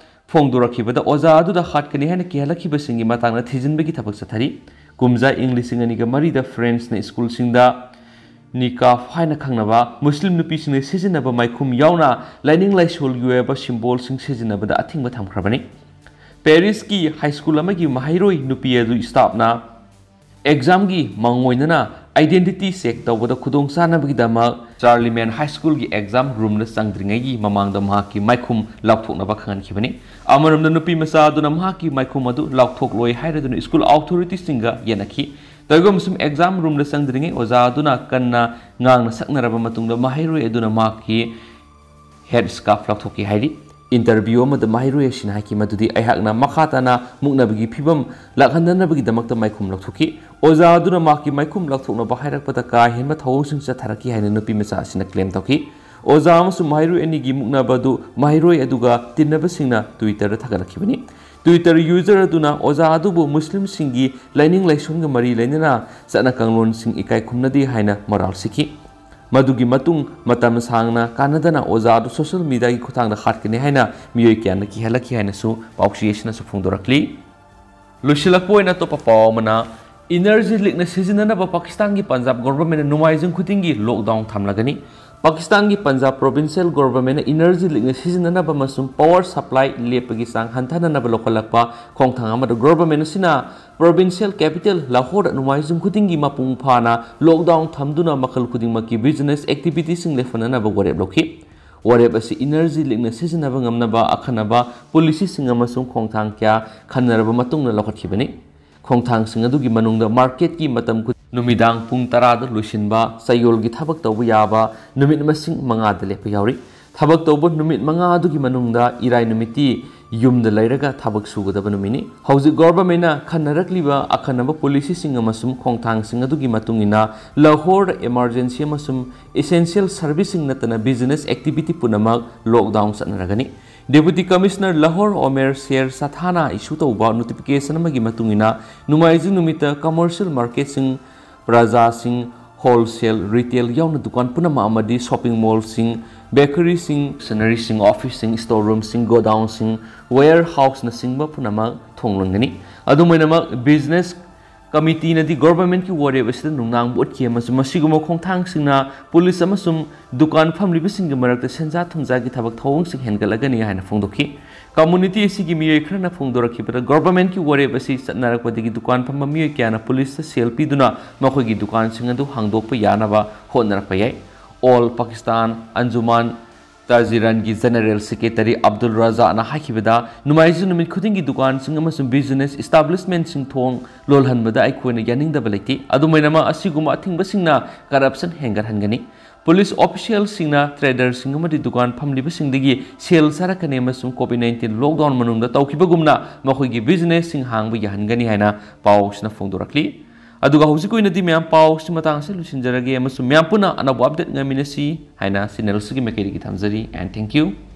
ꯐꯣꯡꯗꯣꯔꯛꯈꯤꯕꯗ ꯑꯣꯖꯥ ꯑꯗꯨꯗ ꯍꯥꯠꯀꯅꯤ ꯍꯥꯏꯅ ꯀꯤꯍꯜꯂꯛꯈꯤꯕꯁꯤꯡꯒꯤ ꯃꯇꯥꯡꯗ ꯊꯤꯖꯤꯟꯕꯒꯤ ꯊꯕꯛ ꯆꯠꯊꯔꯤ꯫ ꯀꯨꯝꯖꯥ ꯏꯪ ꯂꯤꯁꯤꯡ ꯑꯅꯤꯒ ꯃꯔꯤꯗ ꯐ꯭ꯔꯦꯟꯁꯅ ꯁ꯭ꯀꯨꯜꯁꯤꯡꯗ ꯅꯤꯀꯥꯐ ꯍꯥꯏꯅ ꯈꯪꯅꯕ ꯃꯨꯁꯂꯤꯝ ꯅꯨꯄꯤꯁꯤꯡꯅ ꯁꯤꯖꯤꯟꯅꯕ ꯃꯥꯏꯈꯨꯝ ꯌꯥꯎꯅ ꯂꯥꯏꯅꯤꯡ ꯂꯥꯏꯁꯣꯜꯒꯤ ꯑꯣꯏꯕ ꯁꯤꯝꯕꯣꯜꯁꯤꯡ ꯁꯤꯖꯤꯟꯅꯕꯗ ꯑꯊꯤꯡꯕ ꯊꯝꯈ꯭ꯔꯕꯅꯤ꯫ ꯄꯦꯔꯤꯁꯀꯤ ꯍꯥꯏ ꯁ꯭ꯀꯨꯜ ꯑꯃꯒꯤ ꯃꯍꯩꯔꯣꯏ ꯅꯨꯄꯤ ꯑꯗꯨ ꯁ꯭ꯇꯥꯐꯅ ꯑꯦꯛꯖꯥꯝꯒꯤ ꯃꯥꯡꯑꯣꯏꯅꯅ ꯑꯥꯏꯗꯦꯟꯇꯤꯇꯤ ꯆꯦꯛ ꯇꯧꯕꯗ ꯈꯨꯗꯣꯡꯆꯥꯅꯕꯒꯤꯗꯃꯛ ꯆꯥꯔꯂꯤꯃꯦꯟ ꯍꯥꯏ ꯁ꯭ꯀꯨꯜꯒꯤ ꯑꯦꯛꯖꯥꯝ ꯔꯨꯝꯗ ꯆꯪꯗ꯭ꯔꯤꯉꯩꯒꯤ ꯃꯃꯥꯡꯗ ꯃꯍꯥꯛꯀꯤ ꯃꯥꯏꯈꯨꯝ ꯂꯥꯎꯊꯣꯛꯅꯕ ꯈꯪꯍꯟꯈꯤꯕꯅꯤ꯫ ꯑꯃꯔꯣꯝꯗ, ꯅꯨꯄꯤ ꯃꯆꯥ ꯑꯗꯨꯅ ꯃꯍꯥꯛꯀꯤ ꯃꯥꯏꯈꯨꯝ ꯑꯗꯨ ꯂꯥꯎꯊꯣꯛꯂꯣꯏ ꯍꯥꯏꯔꯗꯨꯅ ꯁ꯭ꯀꯨꯜ ꯑꯣꯊꯣꯔꯤꯇꯤꯁꯤꯡꯒ ꯌꯦꯠꯅꯈꯤ꯫ ꯇꯧꯏꯒꯨꯝꯕꯁꯨꯡ ꯑꯦꯛꯖꯥꯝ ꯔꯨꯝꯗ ꯆꯪꯗ꯭ꯔꯤꯉꯩ ꯑꯣꯖꯥ ꯑꯗꯨꯅ ꯀꯟꯅ ꯉꯥꯡꯅ ꯁꯛꯅꯔꯕ ꯃꯇꯨꯡꯗ ꯃꯍꯩꯔꯣꯏ ꯑꯗꯨꯅ ꯃꯍꯥꯛꯀꯤ ꯍꯦꯗ ꯁ꯭ꯀꯥꯔꯐ ꯂꯧꯊꯣꯛꯈꯤ ꯍꯥꯏꯔꯤ꯫ ꯏꯟꯇꯔꯚ꯭ꯌꯨ ꯑꯃꯗ ꯃꯍꯩꯔꯣꯏ ꯑꯁꯤꯅ ꯍꯥꯏꯈꯤ ꯃꯗꯨꯗꯤ ꯑꯩꯍꯥꯛꯅ ꯃꯈꯥ ꯇꯥꯅ ꯃꯨꯛꯅꯕꯒꯤ ꯐꯤꯕꯝ ꯂꯥꯛꯍꯟꯗꯅꯕꯒꯤꯗꯃꯛꯇ ꯃꯥꯏꯈꯨꯝ ꯂꯧꯊꯣꯛꯈꯤ꯫ ꯑꯣꯖꯥ ꯑꯗꯨꯅ ꯃꯍꯥꯛꯀꯤ ꯃꯥꯏꯈꯨꯝ ꯂꯧꯊꯣꯛꯅꯕ ꯍꯥꯏꯔꯛꯄꯗ ꯀꯥ ꯍꯦꯟꯕ ꯊꯧꯑꯣꯡꯁꯤꯡ ꯆꯠꯊꯔꯛꯈꯤ ꯍꯥꯏꯅ ꯅꯨꯄꯤ ꯃꯆꯥ ꯑꯁꯤꯅ ꯀ꯭ꯂꯦꯝ ꯇꯧꯈꯤ꯫ ꯑꯣꯖꯥ ꯑꯃꯁꯨꯡ ꯃꯍꯩꯔꯣꯏ ꯑꯅꯤꯒꯤ ꯃꯨꯛꯅꯕ ꯑꯗꯨ ꯃꯍꯩꯔꯣꯏ ꯑꯗꯨꯒ ꯇꯤꯟꯅꯕꯁꯤꯡꯅ ꯇ꯭ꯋꯤꯇꯔꯗ ꯊꯥꯒꯠꯂꯛꯈꯤꯕꯅꯤ꯫ ꯇ꯭ꯋꯤꯇꯔ ꯌꯨꯖꯔ ꯑꯗꯨꯅ ꯑꯣꯖꯥ ꯑꯗꯨꯕꯨ ꯃꯨꯁꯂꯤꯝꯁꯤꯡꯒꯤ ꯂꯥꯏꯅꯤꯡ ꯂꯥꯏꯁꯣꯟꯒ ꯃꯔꯤ ꯂꯩꯅꯅ ꯆꯠꯅ ꯀꯥꯡꯂꯣꯟꯁꯤꯡ ꯏꯀꯥꯏ ꯈꯨꯝꯅꯗꯦ ꯍꯥꯏꯅ ꯃꯔꯥꯜ ꯁꯤꯈꯤ꯫ ꯃꯗꯨꯒꯤ ꯃꯇꯨꯡ ꯃꯇꯝ ꯁꯥꯡꯅ ꯀꯥꯟꯅꯗꯅ ꯑꯣꯖꯥ ꯑꯗꯨ ꯁꯣꯁꯤꯌꯦꯜ ꯃꯤꯗꯤꯌꯥꯒꯤ ꯈꯨꯠꯊꯥꯡꯗ ꯍꯥꯠꯀꯅꯤ ꯍꯥꯏꯅ ꯃꯤꯑꯣꯏ ꯀꯌꯥꯅ ꯀꯤꯍꯜꯂꯛꯈꯤ ꯍꯥꯏꯅꯁꯨ ꯄꯥꯎꯆꯦ ꯑꯁꯤꯅꯁꯨ ꯐꯣꯡꯗꯣꯔꯛꯂꯤ꯫ ꯂꯣꯏꯁꯤꯜꯂꯛꯄ ꯑꯣꯏꯅ ꯑꯇꯣꯞꯄ ꯄꯥꯎ ꯑꯃꯅ, ꯏꯅꯔꯖꯤ ꯂꯤꯛꯅ ꯁꯤꯖꯤꯟꯅꯅꯕ ꯄꯥꯀꯤꯁꯇꯥꯟꯒꯤ ꯄꯟꯖꯥꯕ ꯒꯣꯚꯔꯟꯃꯦꯟꯠꯅ ꯅꯣꯡꯃꯥꯏꯖꯤꯡ ꯈꯨꯗꯤꯡꯒꯤ ꯂꯣꯛꯗꯥꯎꯟ ꯊꯝꯂꯒꯅꯤ꯫ ꯄꯥꯀꯤꯁꯇꯥꯟꯒꯤ ꯄꯟꯖꯥꯕ ꯄ꯭ꯔꯣꯚꯤꯟꯁꯤꯌꯦꯜ ꯒꯣꯚꯔꯟꯃꯦꯟꯠꯅ ꯏꯅꯔꯖꯤ ꯂꯤꯛꯅ ꯁꯤꯖꯤꯟꯅꯅꯕ ꯑꯃꯁꯨꯡ ꯄꯥꯋꯔ ꯁꯄ꯭ꯂꯥꯏ ꯂꯦꯞꯄꯒꯤ ꯆꯥꯡ ꯍꯟꯊꯅꯅꯕ ꯂꯧꯈꯠꯂꯛꯄ ꯈꯣꯡꯊꯥꯡ ꯑꯃꯗ ꯒꯣꯚꯔꯟꯃꯦꯟꯠ ꯑꯁꯤꯅ ꯄ꯭ꯔꯣꯚꯤꯟꯁꯤꯌꯦꯜ ꯀꯦꯄꯤꯇꯦꯜ ꯂꯥꯍꯣꯔꯗ ꯅꯣꯡꯃꯥꯏꯖꯤꯡ ꯈꯨꯗꯤꯡꯒꯤ ꯃꯄꯨꯡ ꯐꯥꯅ ꯂꯣꯛꯗꯥꯎꯟ ꯊꯝꯗꯨꯅ ꯃꯈꯜ ꯈꯨꯗꯤꯡꯃꯛꯀꯤ ꯕꯤꯖꯤꯅꯦꯁ ꯑꯦꯛꯇꯤꯚꯤꯇꯤꯁꯤꯡ ꯂꯦꯞꯍꯟꯅꯅꯕ ꯋꯥꯔꯦꯞ ꯂꯧꯈꯤ꯫ ꯋꯥꯔꯦꯞ ꯑꯁꯤ ꯏꯅꯔꯖꯤ ꯂꯤꯛꯅ ꯁꯤꯖꯤꯟꯅꯕ ꯉꯝꯅꯕ ꯑꯈꯟꯅꯕ ꯄꯣꯂꯤꯁꯤꯁꯤꯡ ꯑꯃꯁꯨꯡ ꯈꯣꯡꯊꯥꯡ ꯀꯌꯥ ꯈꯟꯅꯔꯕ ꯃꯇꯨꯡꯗ ꯂꯧꯈꯠꯈꯤꯕꯅꯤ꯫ ꯈꯣꯡꯊꯥꯡꯁꯤꯡ ꯑꯗꯨꯒꯤ ꯃꯅꯨꯡꯗ ꯃꯥꯔꯀꯦꯠꯀꯤ ꯃꯇꯝ ꯈꯨ-, ꯅꯨꯃꯤꯗꯥꯡ ꯄꯨꯡ ꯇꯔꯥꯗ ꯂꯣꯏꯁꯤꯟꯕ, ꯆꯌꯣꯜꯒꯤ ꯊꯕꯛ ꯇꯧꯕ ꯌꯥꯕ ꯅꯨꯃꯤꯠ ꯃꯁꯤꯡ ꯃꯉꯥꯗ ꯂꯦꯞꯄ ꯌꯥꯎꯔꯤ꯫ ꯊꯕꯛ ꯇꯧꯕ ꯅꯨꯃꯤꯠ ꯃꯉꯥ ꯑꯗꯨꯒꯤ ꯃꯅꯨꯡꯗ ꯏꯔꯥꯏ ꯅꯨꯃꯤꯠꯇꯤ ꯌꯨꯝꯗ ꯂꯩꯔꯒ ꯊꯕꯛ ꯁꯨꯒꯗꯕ ꯅꯨꯃꯤꯠꯅꯤ꯫ ꯍꯧꯖꯤꯛ ꯒꯣꯚꯔꯟꯃꯦꯟꯠꯅ ꯈꯟꯅꯔꯛꯂꯤꯕ ꯑꯈꯟꯅꯕ ꯄꯣꯂꯤꯁꯤꯁꯤꯡ ꯑꯃꯁꯨꯡ ꯈꯣꯡꯊꯥꯡꯁꯤꯡ ꯑꯗꯨꯒꯤ ꯃꯇꯨꯡ ꯏꯟꯅ ꯂꯥꯍꯣꯔꯗ ꯏꯃꯥꯔꯖꯦꯟꯁꯤ ꯑꯃꯁꯨꯡ ꯏꯁꯦꯟꯁꯤꯌꯦꯜ ꯁꯔꯚꯤꯁꯁꯤꯡ ꯅꯠꯇꯅ ꯕꯤꯖꯤꯅꯦꯁ ꯑꯦꯛꯇꯤꯚꯤꯇꯤ ꯄꯨꯝꯅꯃꯛ ꯂꯣꯛꯗꯥꯎꯟ ꯆꯠꯅꯔꯒꯅꯤ꯫ Deputy Commissioner ꯂꯍꯣꯔ ꯑꯣꯃꯦꯔ ꯁꯦꯔ ꯁꯊꯥꯅ ꯏꯁꯨ ꯇꯧꯕ ꯅꯣꯇꯤꯐꯤꯀꯦꯁꯟ ꯑꯃꯒꯤ ꯃꯇꯨꯡ ꯏꯟꯅ, ꯅꯣꯡꯃꯥꯏꯖꯤꯡ ꯅꯨꯃꯤꯠꯇ ꯀꯃꯔꯁꯤꯌꯦꯜ ꯃꯥꯔꯀꯦꯠꯁꯤꯡ, ꯄ꯭ꯂꯥꯖꯥꯁꯤꯡ, ꯍꯣꯜꯁꯦꯜ, ꯔꯤꯇꯦꯜ ꯌꯥꯎꯅ ꯗꯨꯀꯥꯟ ꯄꯨꯝꯅꯃꯛ ꯑꯃꯗꯤ ꯁꯣꯄꯤꯡ ꯃꯣꯜꯁꯤꯡ, ꯕꯦꯀꯔꯤꯁꯤꯡ, ꯁꯅꯔꯤꯁꯤꯡ, ꯑꯣꯐꯤꯁꯁꯤꯡ, ꯁ꯭ꯇꯣꯔ ꯔꯨꯝꯁꯤꯡ, ꯒꯣꯗꯥꯎꯟꯁꯤꯡ, ꯋꯦꯌꯔ ꯍꯥꯎꯁꯅꯆꯤꯡꯕ ꯄꯨꯝꯅꯃꯛ ꯊꯣꯡ ꯂꯣꯟꯒꯅꯤ꯫ ꯑꯗꯨꯝ ꯑꯣꯏꯅꯃꯛ, ꯕꯤꯖꯤꯅꯦꯁ ꯀꯃꯤꯇꯤꯅꯗꯤ ꯒꯣꯚꯔꯟꯃꯦꯟꯠꯀꯤ ꯋꯥꯔꯦꯞ ꯑꯁꯤꯗ ꯅꯨꯡꯅꯥꯡꯕ ꯎꯠꯈꯤ ꯑꯃꯁꯨꯡ ꯃꯁꯤꯒꯨꯝꯕ ꯈꯣꯡꯊꯥꯡꯁꯤꯡꯅ ꯄꯨꯂꯤꯁ ꯑꯃꯁꯨꯡ ꯗꯨꯀꯥꯟ ꯐꯝꯂꯤꯕꯁꯤꯡꯒꯤ ꯃꯔꯛꯇ ꯁꯦꯟꯖꯥ ꯊꯨꯝꯖꯥꯒꯤ ꯊꯕꯛ ꯊꯧꯑꯣꯡꯁꯤꯡ ꯍꯦꯟꯒꯠꯂꯒꯅꯤ ꯍꯥꯏꯅ ꯐꯣꯡꯗꯣꯛꯈꯤ꯫ ꯀꯝꯃ꯭ꯌꯨꯅꯤꯇꯤ ꯑꯁꯤꯒꯤ ꯃꯤꯑꯣꯏ ꯈꯔꯅ ꯐꯣꯡꯗꯣꯔꯛꯈꯤꯕꯗ, ꯒꯣꯚꯔꯟꯃꯦꯟꯠꯀꯤ ꯋꯥꯔꯦꯞ ꯑꯁꯤ ꯆꯠꯅꯔꯛꯄꯗꯒꯤ ꯗꯨꯀꯥꯟ ꯐꯝꯕ ꯃꯤꯑꯣꯏ ꯀꯌꯥꯅ ꯄꯨꯂꯤꯁꯇ ꯁꯦꯜ ꯄꯤꯗꯨꯅ ꯃꯈꯣꯏꯒꯤ ꯗꯨꯀꯥꯟꯁꯤꯡ ꯑꯗꯨ ꯍꯥꯡꯗꯣꯛꯄ ꯌꯥꯅꯕ ꯍꯣꯠꯅꯔꯛꯄ ꯌꯥꯏ꯫ ꯑꯣꯜ ꯄꯥꯀꯤꯁꯇꯥꯟ ꯑꯟꯖꯨꯃꯥꯟ ꯇꯥꯖꯤꯔꯥꯟꯒꯤ ꯖꯦꯅꯔꯦꯜ ꯁꯦꯀ꯭ꯔꯦꯇꯔꯤ ꯑꯕꯗꯨꯜ ꯔꯖꯥꯛꯅ ꯍꯥꯏꯈꯤꯕꯗ, ꯅꯣꯡꯃꯥꯏꯖꯤꯡ ꯅꯨꯃꯤꯠ ꯈꯨꯗꯤꯡꯒꯤ ꯗꯨꯀꯥꯟꯁꯤꯡ ꯑꯃꯁꯨꯡ ꯕꯤꯖꯤꯅꯦꯁ ꯏꯁꯇꯥꯕ꯭ꯂꯤꯁꯃꯦꯟꯠꯁꯤꯡ ꯊꯣꯡ ꯂꯣꯜꯍꯟꯕꯗ ꯑꯩꯈꯣꯏꯅ ꯌꯥꯅꯤꯡꯗꯕ ꯂꯩꯇꯦ꯫ ꯑꯗꯨꯝ ꯑꯣꯏꯅꯃꯛ, ꯑꯁꯤꯒꯨꯝꯕ ꯑꯊꯤꯡꯕꯁꯤꯡꯅ ꯀꯔꯞꯁꯟ ꯍꯦꯟꯒꯠꯍꯟꯒꯅꯤ꯫ ꯄꯨꯂꯤꯁ ꯑꯣꯐꯤꯁꯤꯌꯦꯜꯁꯤꯡꯅ ꯇ꯭ꯔꯦꯗꯔꯁꯤꯡ ꯑꯃꯗꯤ ꯗꯨꯀꯥꯟ ꯐꯝꯂꯤꯕꯁꯤꯡꯗꯒꯤ ꯁꯦꯜ ꯆꯥꯔꯛꯀꯅꯤ ꯑꯃꯁꯨꯡ ꯀꯣꯚꯤꯗ ꯅꯥꯏꯟꯇꯤꯟ ꯂꯣꯛꯗꯥꯎꯟ ꯃꯅꯨꯡꯗ ꯇꯧꯈꯤꯕꯒꯨꯝꯅ ꯃꯈꯣꯏꯒꯤ ꯕꯤꯖꯤꯅꯦꯁꯁꯤꯡ ꯍꯥꯡꯕ ꯌꯥꯍꯟꯒꯅꯤ ꯍꯥꯏꯅ ꯄꯥꯎꯁꯤꯅ ꯐꯣꯡꯗꯣꯔꯛꯂꯤ꯫ ꯑꯗꯨꯒ ꯍꯧꯖꯤꯛꯀꯤ ꯑꯣꯏꯅꯗꯤ ꯃꯌꯥꯝ, ꯄꯥꯎꯁꯤ ꯃꯇꯥꯡ ꯑꯁꯤꯗ ꯂꯣꯏꯁꯤꯟꯖꯔꯒꯦ ꯑꯃꯁꯨꯡ ꯃꯌꯥꯝ ꯄꯨꯟꯅ ꯑꯅꯧꯕ ꯑꯞꯗꯦꯠ ꯉꯥꯏꯃꯤꯟꯅꯁꯤ ꯍꯥꯏꯅ ꯆꯦꯅꯦꯜꯁꯤꯒꯤ ꯃꯥꯏꯀꯩꯗꯒꯤ ꯊꯝꯖꯔꯤ꯫ And thank you꯫